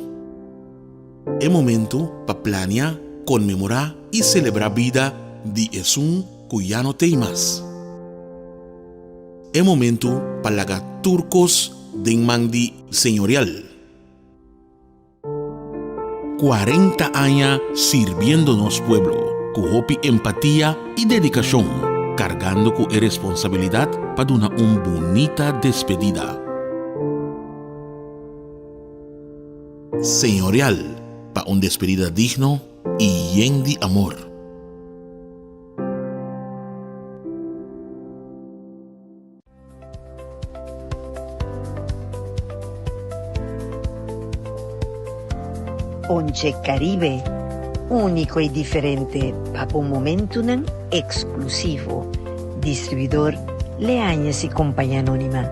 E momento pa plania, konmemorá i selebrá bida di esun ku ya no t'ei mas. E momento pa laga tur kos den man di Señorial. 40 aña sirbiendo nos pueblo ku hopi empatia i dedikashon, kargando ku e responsabilidat pa duna un bunita despedida. Señorial pa un despedida digno i yen di amor. Ponche Caribe, úniko i diferente pa bo momentunan eksklusivo. Distribuidor Leañez y Compañía Anónima.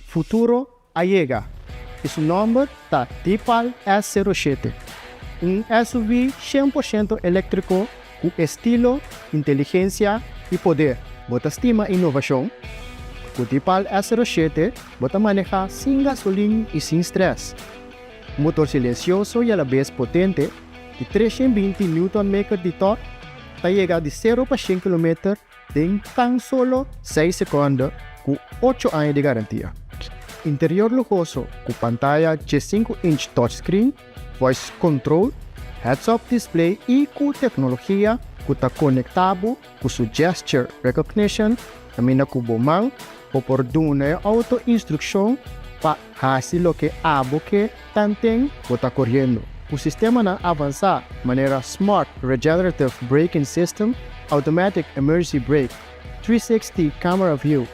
Futuro a yega y su nomber ta Deepal S 07, un SUV 100% electrico cu estilo, inteligencia y poder. Bo ta stima innovacion? Cu Deepal S 07 bo ta maneha sin gasolin y sin stress. Motor silencioso y alabes potente di 320 Newton meter di torque ta yega di cero pa shen kilometer den tan solo seis seconde cu ocho aña di garantia. Interior luhoso cu pantaya 15 inch touchscreen, voice control, heads-up display y cu tecnologia cu ta conecta bo cu su gesture recognition caminda cu bo man bo por duna e auto instruccion pa haci loke abo ke tanten bo ta coriendo. Cu sistemanan avansa manera Smart Regenerative Braking System, Automatic Emergency Brake, 360 Camera View,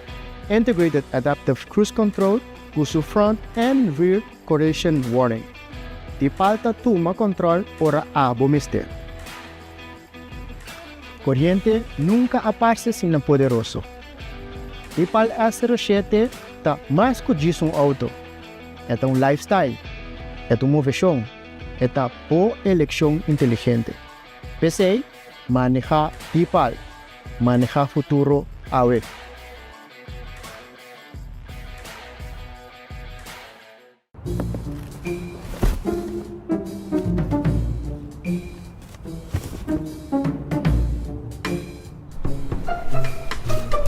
Integrated Adaptive Cruise Control cu su Front and Rear Collision Warning. Di falta tuma control ora abo mester. Coriente nunca a parce asina poderoso. Deepal S 07 ta mas cu djis un auto. E ta un lifestyle. E ta un movecion. E ta bo eleccion inteligente. P'esey, maneha Deepal. Maneha futuro awe.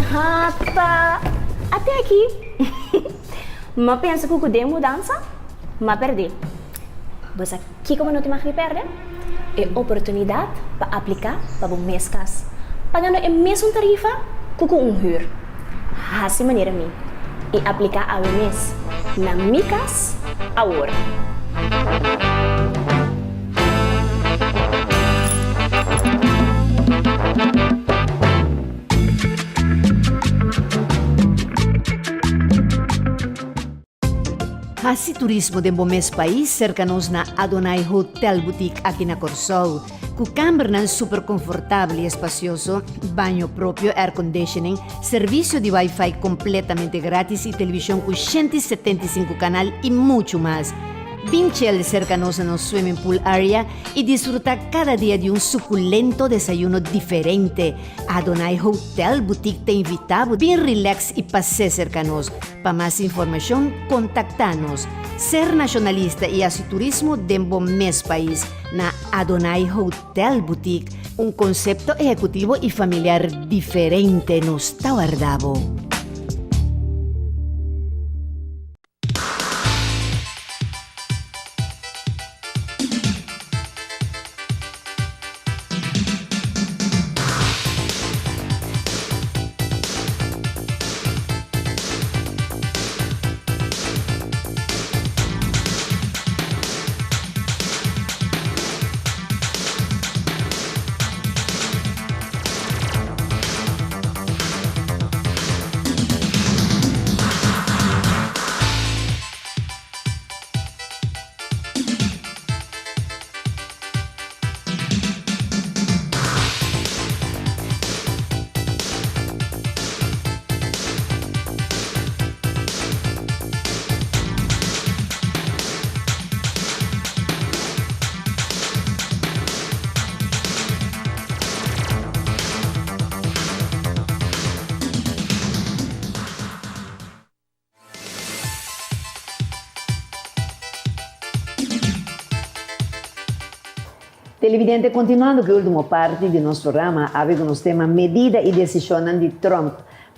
Hata! Ate aki! M'a pensa ku ku den mudansa, m'a pèrdè. Bo sa kiko bo no tin mag di pèrdè? E oportunidat pa apliká pa bo mes kas, pagando e mesun tarifa ku ku un hür. Hasi manera mi i apliká awe mes na Mi Kas Awor! Hasi turismo den bo mes pais serka nos na Adonai Hotel Boutique aki na Kòrsou. Ku kambernan super konfortabel i espasioso, baño propio, airconditioning, servisio di wifi kompletamente gratis i televishon ku 175 kanal i muchu mas. Bin chel serka nos na nos swimming pool area i disfrutá kada dia di un sukulento desayuno diferente. Adonai Hotel Boutique ta invitá bo bin relax i pas'é serka nos. Pa mas informashon kontaktá nos. Ser nashonalista i hasi turismo den bo mes pais na Adonai Hotel Boutique, un konsepto ehekutivo i familiar diferente nos ta warda bo. Televidente, continuando cu e ultimo parti di nos programa, awe cu nos tema Medida y decisionnan di Trump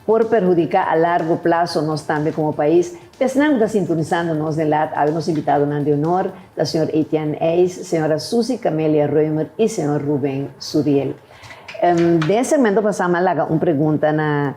por perhudica a largo plazo nos tambe como pais. Esnan cu ta sintonisando nos den laat, awe nos invitadonan di honor ta señor Etienne Eis, señora Suzy Camelia Römer y señor Ruben Suriel. Den e segmento pasa mi a laga un pregunta na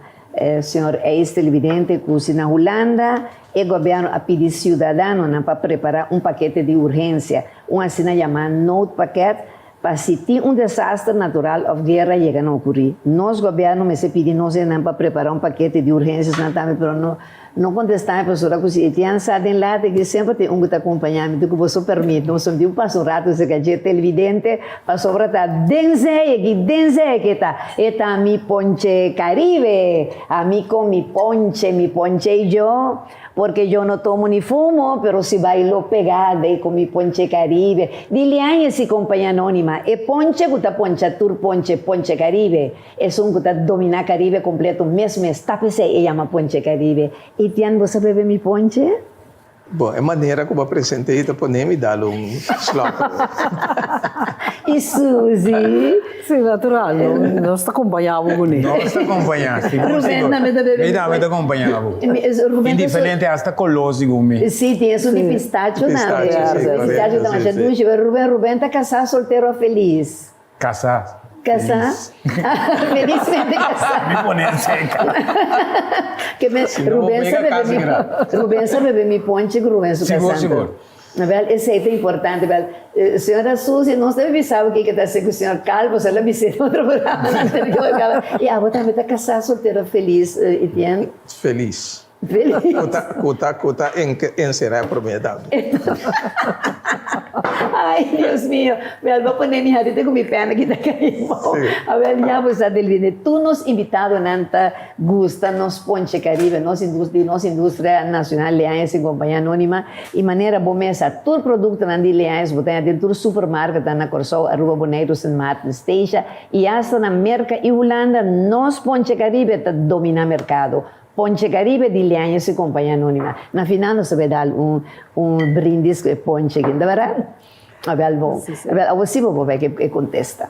Señor Eis televidente cu si na Hulanda e gobierno a pidi ciudadanonan pa prepara un pakete di urgencia, un asina yama noodpakket, pa si tin un desaster natural of guera yega na ocuri. Nos gobierno mester pidi nos hendenan pa prepara un pakete di urgenciasnan tambe pero no no contesta mi pasobra cu si Etienne sa den lata aki semper tin un cu ta acompaña mi, tin cu boso permit nos un tin pasa un rato cerca dje televidente pasobra ta den zee aki den zee aki ta. E ta mi ponche Caribe, ami con mi ponche, mi ponche y yo, porque yo no tomo ni fumo, pero si bailo pegada y con mi ponche Caribe. Di Liañez y Compañía Anónima, e ponche cu ta poncha tur ponche, ponche Caribe, esun cu ta domina Caribe completo mes mes, ta p'esey e yama ponche Caribe. Etienne, bo sa bebe mi ponche? Bon, e manera ku bo a present'é ta pone mi dal un slòk. I Suzy? Si, natural. Nos ta kompañá bo kuné. Nos ta kompañá, sigur, sigur. Ruben tambe ta bebe. Mi tambe ta kompañá bo. Ruben ta. Indiferente hasta koló sigun mi. Si, tin esun di pistacho tambe. Pistacho, si, korekto. Pistacho ta masha dushi. Pero Ruben, Ruben ta kasá, soltero o felis? Kasá. Kasá? Felismente kasá. Mi pone seka. Ke men, Si no, bo Ruben sa pega bebe kas mi, gra. Ruben sa bebe mi ponche ku Ruben su Sigur, kasá. sigur. Wel, esei ta importante. Wel, señora Susie, nos debe bisa bo kiko ta hasi ku señor Calvo, se lo bis'é den otro programa anterior kaba. I abo tambe ta kasá, soltero, felis, Etienne? Felis. Feliz. Ku ta ku ta ku ta enserá e promé tambe. Ay, Dios mío. Wel, bo pone mi harita ku mi pèna ki ta kai bou. Sí. Awel, ya bo sa Delvine, tur nos invitadonan ta gusta nos ponche Caribe, nos indus di nos industria nacional Leañez y Compañía Anónima. I manera bo mesa, tur produktonan di Leañez bo ta haña den tur supermarketnan na Kòrsou, Aruba, Boneiru, Sint Maarten, Statia i asta na Merka i Hulanda, nos ponche Caribe ta dominá merkado. Ponche Caribe di Leañez y Compañía Anónima. Na final nos ta bay dal un un brindis cu e ponche aki, ta berdad? Awel bon. Awel awor si bo por bay cu e contesta.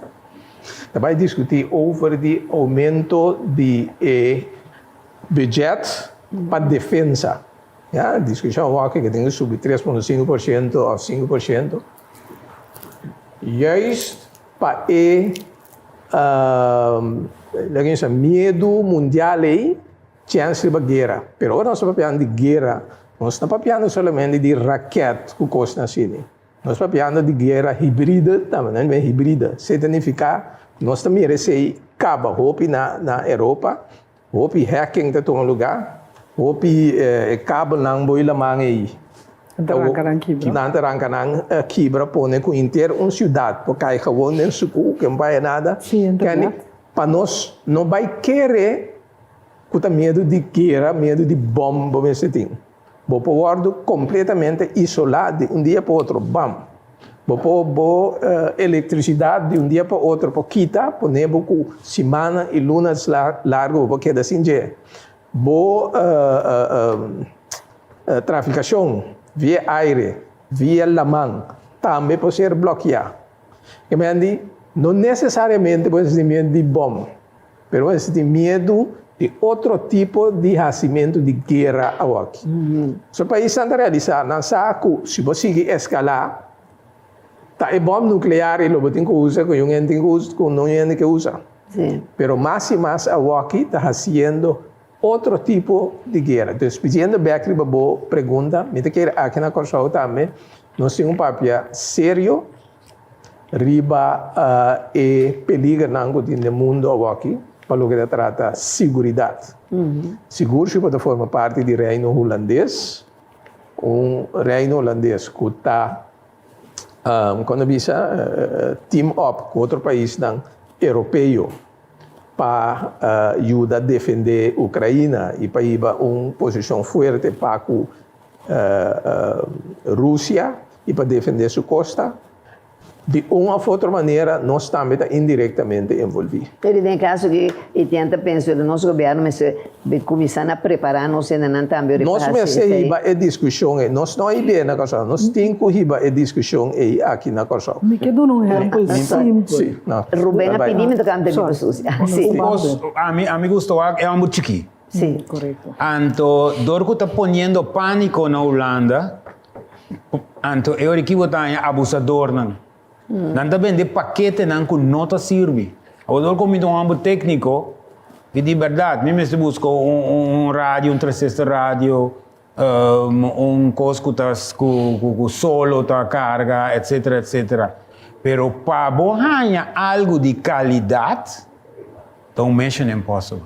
Ta bay discuti over di aumento di e. Budget pa defensa. Ya, diskushon awor ku tin ku subi 3.5% òf 5%. Juist pa e laga bisa miedu mundial ei chèns riba guera. Pero ora nos ta papiando di guera, nos no ta papiando solamente di rakèt ku kosnan asina. Nos papiando di guera hibride tambe, no e hibride. Esei ta nifiká nos ta mira esei kaba hopi na na Europa, hopi hacking ta tuma lugá, hopi e kabelnan bo i laman ei Nan ta ranka nan kibra. Nan ta ranka nan kibra pone ku henter un siudat por kai gewon den suku ke no paya nada. Sí, internet. Pa nos no bai kere ku ta miedu di guera, miedu di bòm bo mester tin. Bo por wòrdu kompletamente isolá di un dia pa otro, bam! Bo por bo elektrisidat di un dia pa otro por kita, pone bo ku simannan i lunas largu bo por keda sin dje. Bo trafikashon via aire, via laman tambe por ser blòkiá. E men di, no nesesariamente bo mester tin miedu di bòm. Pero bo tin miedu di otro tipo di hasimentu di guera awoki. So paisnan ta realisá, nan sa ku si bo sigui eskalá, ta e bòm nuklear ei lo bo tin ku usa ku un hende tin ku usa, ku no un hende ke usa. Pero mas i mas awoki ta hasiendo otro tipo di guera. Dus pidiendo bèk riba bo pregunta, mi ta kere aki na Kòrsou tambe nos tin un papia serio riba e peligernan ku tin den mundu awoki pa loke ta trata siguridat. Sigur si bo ta forma parti di Reino Hulandes, un Reino Hulandes ku ta kon ta bisa team up ku otro paisnan europeo pa yuda defende Ukraina i pa hiba un posishon fuerte pa ku Rusia i pa defendé su kosta, di un òf otro manera nos tambe ta indirektamente envolví. Pero den e kaso aki Etienne ta pensa ku nos gobièrnu mester kuminsá na prepará nos hendenan tambe ora pa Nos hasi mester esei. hiba e diskushon ei. Nos no a hib'é na Kòrsou. Nos tin ku hiba e diskushon ei aki na Kòrsou. Mi ke duna un ehèmpel simpel. Sí, no. Ruben a pidi mi tokante mi ku Susi. Sí. Un kos, ami ami gusta wak e hòmber chikí. Sí. Korekto. Anto dor ku ta poniendo pániko na Hulanda, anto e ora ki bo ta haña abusadornan. Nan ta bende paketenan ku no ta sirbi. Awor dor ku mi ta un hòmber tékniko, di di bèrdat mi mester buska un radio, un tresesta radio, un kos ku ta ku solo ta karga, etsetera, etsetera. Pero pa bo haña algu di kalidat, ta un mission impossible.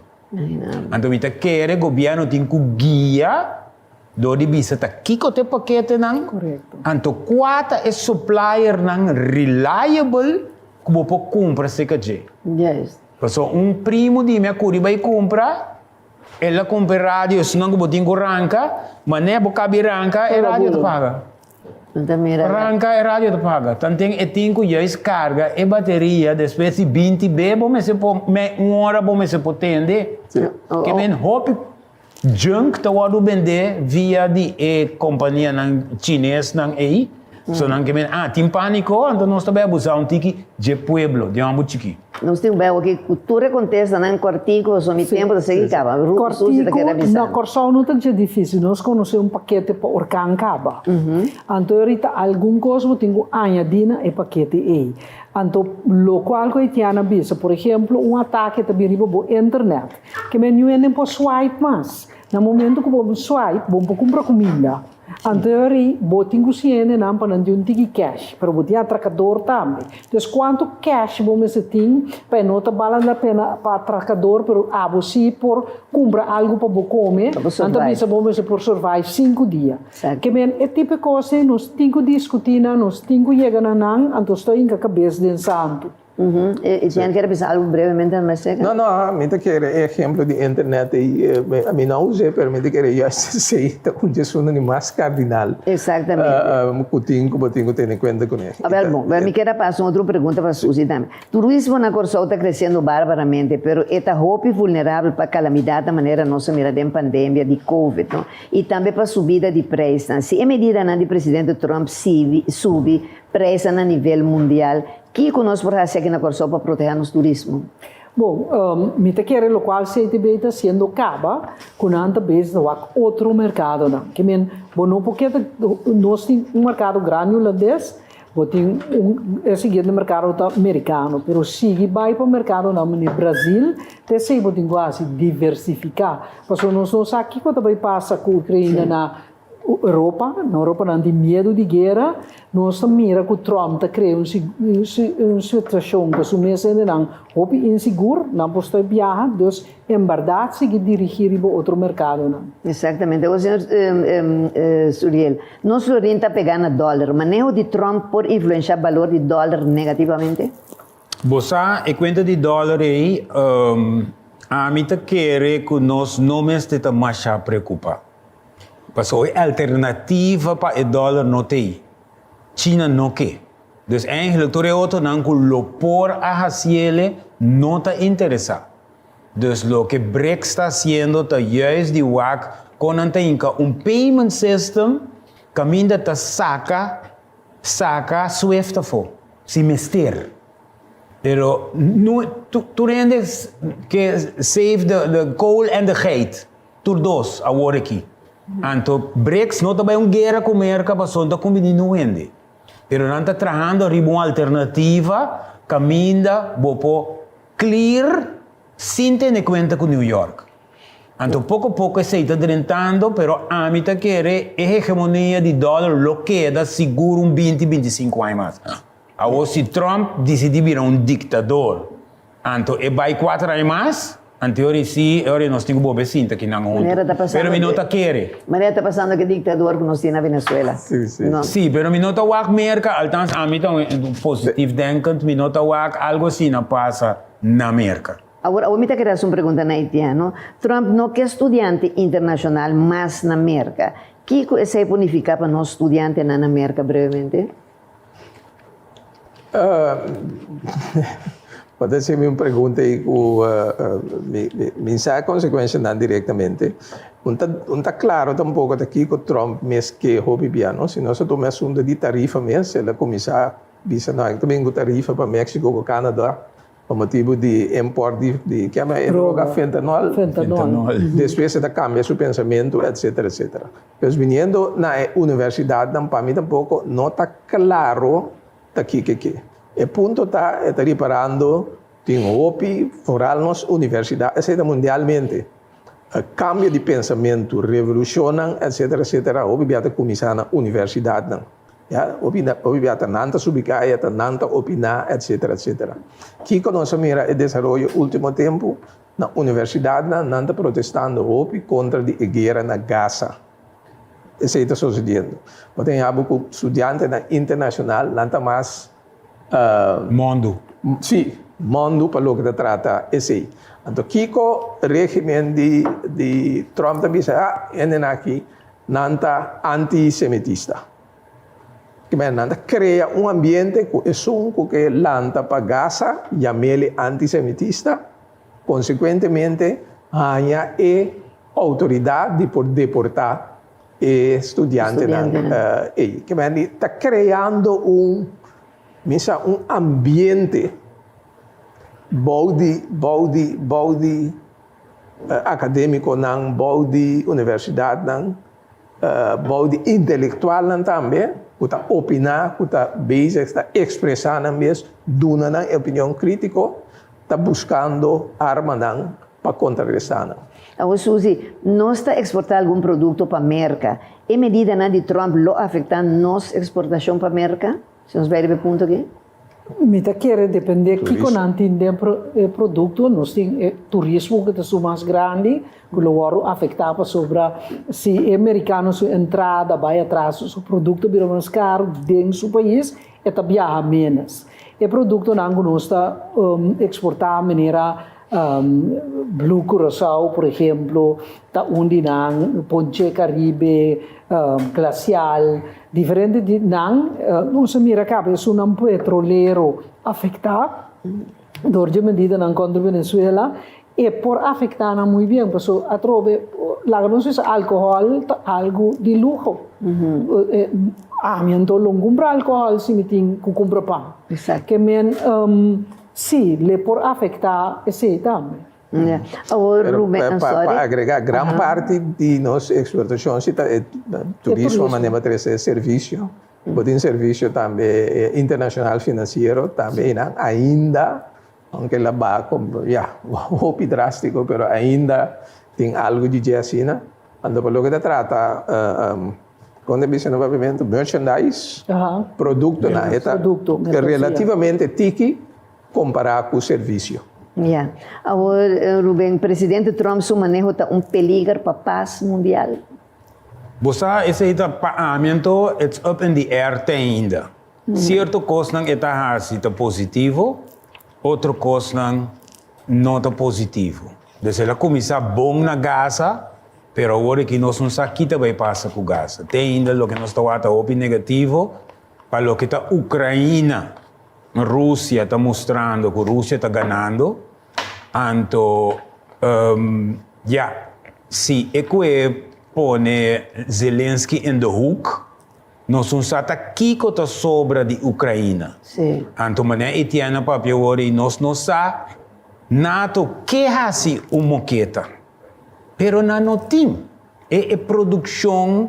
Anto mi ta kere gobierno tin ku guia dor di bisa ta kiko ta e paketenan, anto kua ta e suppliernan reliable ku bo por kumpra serka dje. Pasobra un primo di mi a kuri bai kumpra, el a kumpra e radio esnan ku bo tin ku ranka, manera bo kabi ranka e radio ta paga. Ranka e radio ta paga. Tanten e tin ku juist karga e bateria despues di binti be bo mester por me un ora bo mester por tende. Ke men hopi junk ta wòrdu bendé via di e kompanianan chinesnan ei. So nan ke men ah tin pániko anto nos ta bai abusá un tiki dje pueblo, di hòmber chikí. Nos tin un bai awor ku tur e kontestanan kòrtiku pasobra mi tempu ta sigui kaba. Susi ta keda Kòrtiku, bisa. na Kòrsou no ta dje difísil. Nos konosé un pakete pa orkan kaba. Anto ahorita algun kos bo tin ku añadí na e pakete ei. Anto lokual ku Etienne a bisa, por ehemplo un atake ta bin riba bo internet, ke men niun hende por swipe mas. Na momento ku bo swipe, bo por kumpra kuminda. Anterior bo tin ku siña hendenan pa nan di un tiki cash, pero bo tin atrakador tambe. Dus kuantu cash bo mester tin pa e no ta bala la pena pa atrakador, pero abo si por kumpra algu pa bo kome, nan ta bisa bo mester por survive sinku dia. Ke men e tipo e kos ei nos tin ku diskutí nan, nos tin ku yega na nan, anto sto hinka kabes den santu. Etienne kier bisa algo brevemente Mercedes? No, no, mi ta kere e ehemplo di internet ei, mi no a us'é, pero mi ta kere juist esei ta un dje di mas kardinal. Exactamente. Ku tin ku bo tin ku tene kuenta kuné. Awel bon, mi kier a pasa un otro pregunta pa Susi tambe. Turismo na Kòrsou ta kresiendo barbaramente, pero e ta hopi vulnerabel pa kalamidatnan manera nos a mira den pandemia di covid, no? I tambe pa subida di preisnan. Si e medidanan di presidente Trump sibi, subi preisnan na nivel mundial, Kiko nos por hasi aki na Kòrsou pa protehá nos turismo? Bon, mi ta kere lokual CTB ta hasiendo kaba ku nan ta bezig ta wak otro merkadonan. Ke men bo no por keda, nos tin un merkado grandi hulandes, bo tin un e siguiente merkado ta merikano, pero sigui bai pa merkadonan manera Brazil, ta esei bo tin ku hasi, diversifiká. Pasobra nos no sa kiko ta bai pasa ku Ukraina na Europa, na Europa nan tin miedu di guera, nos ta mira ku Trump ta krea un un situashon ku su mes hendenan hopi insigur, nan por stoi biaha, dus en bèrdat sigui dirigí riba otro merkadonan. Exactamente. Awor señor Suriel, nos florin ta pegá na dòler. Maneho di Trump por influenshá balor di dòler negativamente? Bo sa, e kuenta di dòler ei, ami ta kere ku nos no mester ta masha preokupá. Pasobra e alternativa pa e dòler no t'ei. China no ke. Dus eigenlijk tur e otronan ku lo por a hasiele no ta interesá. Dus loke BRICS ta hasiendo ta juist di wak kon nan ta hinka un payment system kaminda ta saka saka Swift afó, si mester. Pero no tur hende ke save the kool en de geit. Tur dos awor aki. Anto BRICS no ta bai un guera ku Merka pasobra no ta kumbini nun hende. Pero nan ta trahando riba un alternativa kaminda bo por clear sin tene kuenta ku New York. Anto poko poko esei ta drentando pero ami ta kere e hegemonia di dòler lo keda sigur un binti, 25 aña mas. Awor si Trump disidi bira un diktador Anto e bai kuater aña mas, anto e ora si, e ora nos tin ku bobe sinta kinan huntu. Manera ta pasando Pero mi no ta kere. Manera ta pasando ku e diktador ku nos tin na Venezuela. Si, si. No. Si, pero mi no ta wak Merka, althans ami ta un positief denkend, mi no ta wak algo asina pasa na Merka. Awor, awor mi ta kere hasi un pregunta na Haitiano. Trump no ke studiante internashonal mas na Merka. Kiko esei por nifiká pa nos studiantenan na Merka brevemente? Bo ta hasi mi un pregunta ei ku mi sa e konsekuenshanan direktamente. Un ta un ta klaro tampoko ta kiko Trump mes ke hopi bia no. Si nos a tuma e asuntu di tarifa mes, el a kuminsá bisa no ta bin ku tarifa pa Mexico ku Canada pa motibu di import di di ke e droga fentanol. Fentanol. Despues e ta kambia su pensamentu etcetera etcetera. Pues biniendo na e universidatnan pa mi tampoko no ta klaro ta kiko ke. E punto ta e ta riparando tin hopi foral nos universidat esei ta mundialmente kambio di pensamentu revolushonnan etcetera etcetera hopi bia ta kuminsá na universidatnan ya hopi hopi bia ta nan ta subi kaya ta nan ta opiná etcetera etcetera. Kiko nos a mira e desaroyo ultimo tempu? Na universidatnan nan ta protestando hopi kontra di e guera na Gaza. Esei ta sosediendo. Bo ta haña bo ku studiantenan internashonal nan ta mas. Mondu. Si, mondu pa loke ta trata esei. Anto kiko regimen di di Trump ta bisa? Ah, hendenan aki nan ta antisemitista. Kimen nan ta krea un ambiente ku esun ku ke lanta pa Gaza yam'el antisemitista, konsekuentemente haña e outoridat di por deportá e studiantenan ei. Kimen di ta kreando un, mi sa, un ambiente bou di, bou di, bou di akadémikonan, bou di universidatnan. Bou di intelektualnan tambe ku ta opiná, ku ta bezig ta ekspresá nan mes, duna nan e opinion krítiko, ta buskando armanan pa kontrarestá nan. Awor Suzy, nos ta eksportá algun produkto pa Merka. E medidanan di Trump lo afektá nos eksportashon pa Merka? Si nos bai riba e punto aki. Mi ta kere depende kiko nan tin den e produkto. Nos tin e turismo ku ta su mas grandi ku lo wòrdu afektá pasobra si e merikano su entrada bai atras su produkto bira mas karu den su pais e ta biaha ménos. E produktonan ku nos ta eksportá manera Blue Curaçao por ehemplo ta un di nan, Ponche Caribe, Glacial, diferente di nan. Nos a mira caba esunnan petrolero afecta door dje medidanan contra Venezuela, e por afecta nan muy bien pasobra atrobe laga nos bisa alcohol ta algo di luho. Ami anto lo no cumpra alcohol si mi tin cu cumpra pan. Ke men. Sí, le por afektá esei tambe. Awor Pero Ruben, pa, I'm pa, sorry. pa agrega, gran parti di nos exportacion si ta e turismo, manera pa trece servicio. Bo tin servicio tambe internacional financiero tambe einan ainda, aunke la baha como, ya, hopi drastico, pero ainda tin algo di dje asina. Anto pa loke ta trata, con ta bisa na papiamento, merchandise, productonan, e ta relativamente tiki kompará ku servisio. Ya. Awor, Ruben, presidente Trump su maneho ta un peliger pa pas mundial? Bo sa, esei ta pa ami anto, it's up in the air te ainda. Sierto kosnan e ta hasi ta positivo, otro kosnan no ta positivo. Dus el a kuminsá bon na Gaza, pero awor aki nos no sa ki ta bai pasa ku Gaza. Te ainda loke nos ta wak ta hopi negativo pa loke ta Ukraina. Rusia ta mustrando ku Rusia ta ganando, anto ya, si e kue pone Zelensky in de hoek, nos un sa ta kiko ta sobra di Ukraina. Anto manera Etienne a papia awor ei, nos no sa nato ke hasi un moketa, pero nan no tin e e produkshon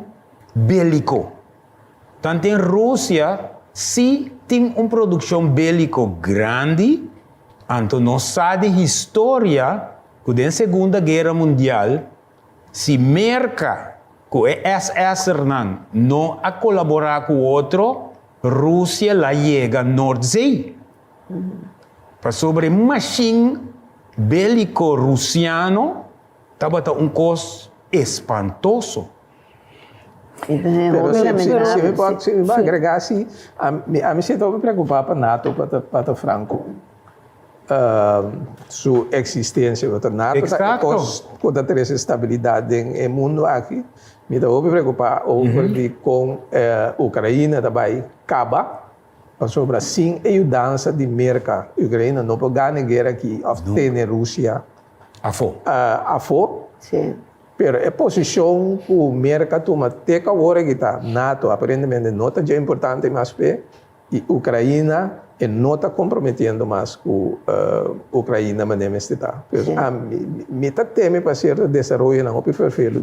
beliko. Tanten Rusia sí tin un produkshon béliko grandi, anto nos sa di historia ku den Segunda Guera Mundial si Merka ku e SSRnan no a kolaborá ku otro, Rusia la yega Noordzee. Pasobra e mashin béliko rusiano tabata un kos espantoso. Pero si mi por si mi por agrega si ami si ta hopi preocupa pa nato pa ta franco su existencia pasobra nato ta e cos cu ta trece stabilidad den e mundo aki mi ta hopi preocupa over di con Ucraina ta bay caba pasobra sin e yudansa di Merca Ucraina no por gana e guera aki of tene Rusia afo. Pero e posishon ku Merka a tuma te ku awor aki ta nato aparentemente no ta dje importante mas p'e i Ukraina e no ta komprometiendo mas ku Ukraina manera mester ta. Pues mi ta teme pa sierto desaroyonan hopi ferfelu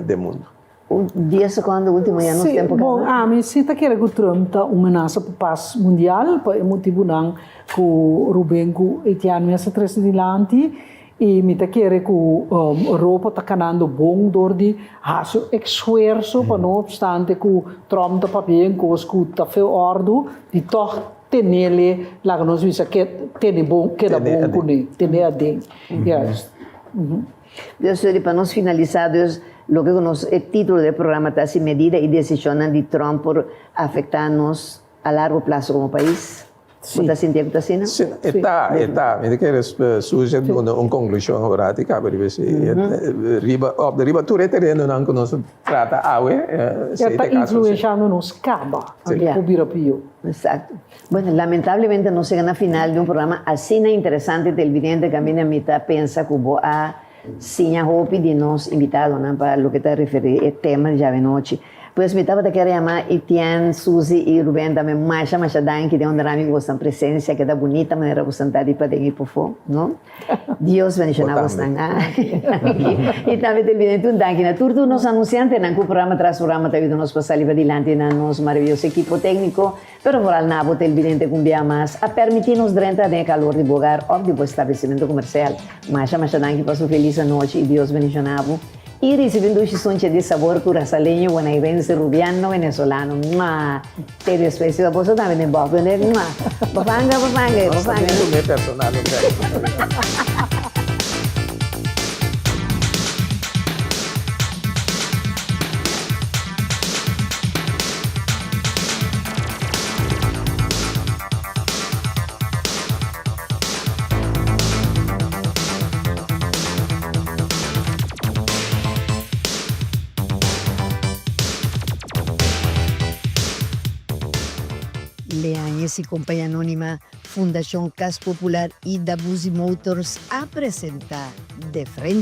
den mundu. Un dies sekondo ultimo ya nos tempo kaba. Bon, ami si ta kere ku Trump ta un menasa pa pas mundial pa e motibunan ku Ruben ku Etienne mes a trese dilanti. I mi ta kere ku Europa ta kanando bon dor di hasi un esfuerso pa no opstante ku Trump ta papia en kos ku ta feu òrdu, di tòg tenele, laga nos bisa ke tene bon, keda bon kuné, tene aden. Juist. Dus sorry, pa nos finalisá, dus loke ku nos e título di e programa ta si medida i desishonnan di Trump por afektá nos a largo plaso komo pais? Bo ta sinti ku ta asina? Si, e ta, e ta. Mi ta kere Suzy a duna un konklushon ora di kaba riba esei. Riba, òf riba tur e terenonan ku nos a trata awe, esei ta e kaso. E ta influenshando nos kaba, anto por bira pió. Eksakto. Bueno, lamentablemente nos yega na final di un programa asina interesante televidente kaminda mi ta pensa ku bo a siña hopi di nos invitadonan pa loke ta referí e tema di djawe nochi. Pues mi tabata kier yama Etienne, Suzy y Ruben tambe masha masha danki den honora mi cu bosnan presencia keda bunita manera bosnan ta di paden y pofo no. Dios bendiciona bosnan. Y tambe te olvida un danki na tur tur nos anunciantenan cu programa tras programa ta yuda nos pa sali padilanti na nos maravilloso equipo tecnico pero vooral na bo televidente cu un bia mas a permiti nos drenta den e calor di bo hogar of di bo establecimento comercial. Masha masha danki pa su feliz anochi y Dios bendiciona bo. Y ricibi un dushi sunchi di sabor curasaleño, bonairense, rubiano, venezolano. Mua! Te despues si boso tambe den bof donde mua! Bafanga, bafanga, Nos bafanga. tambe come personal un bek. Leañez y Compañía Anónima, Fundacion Cas Popular y Dabuzi Motors a presenta De Frente.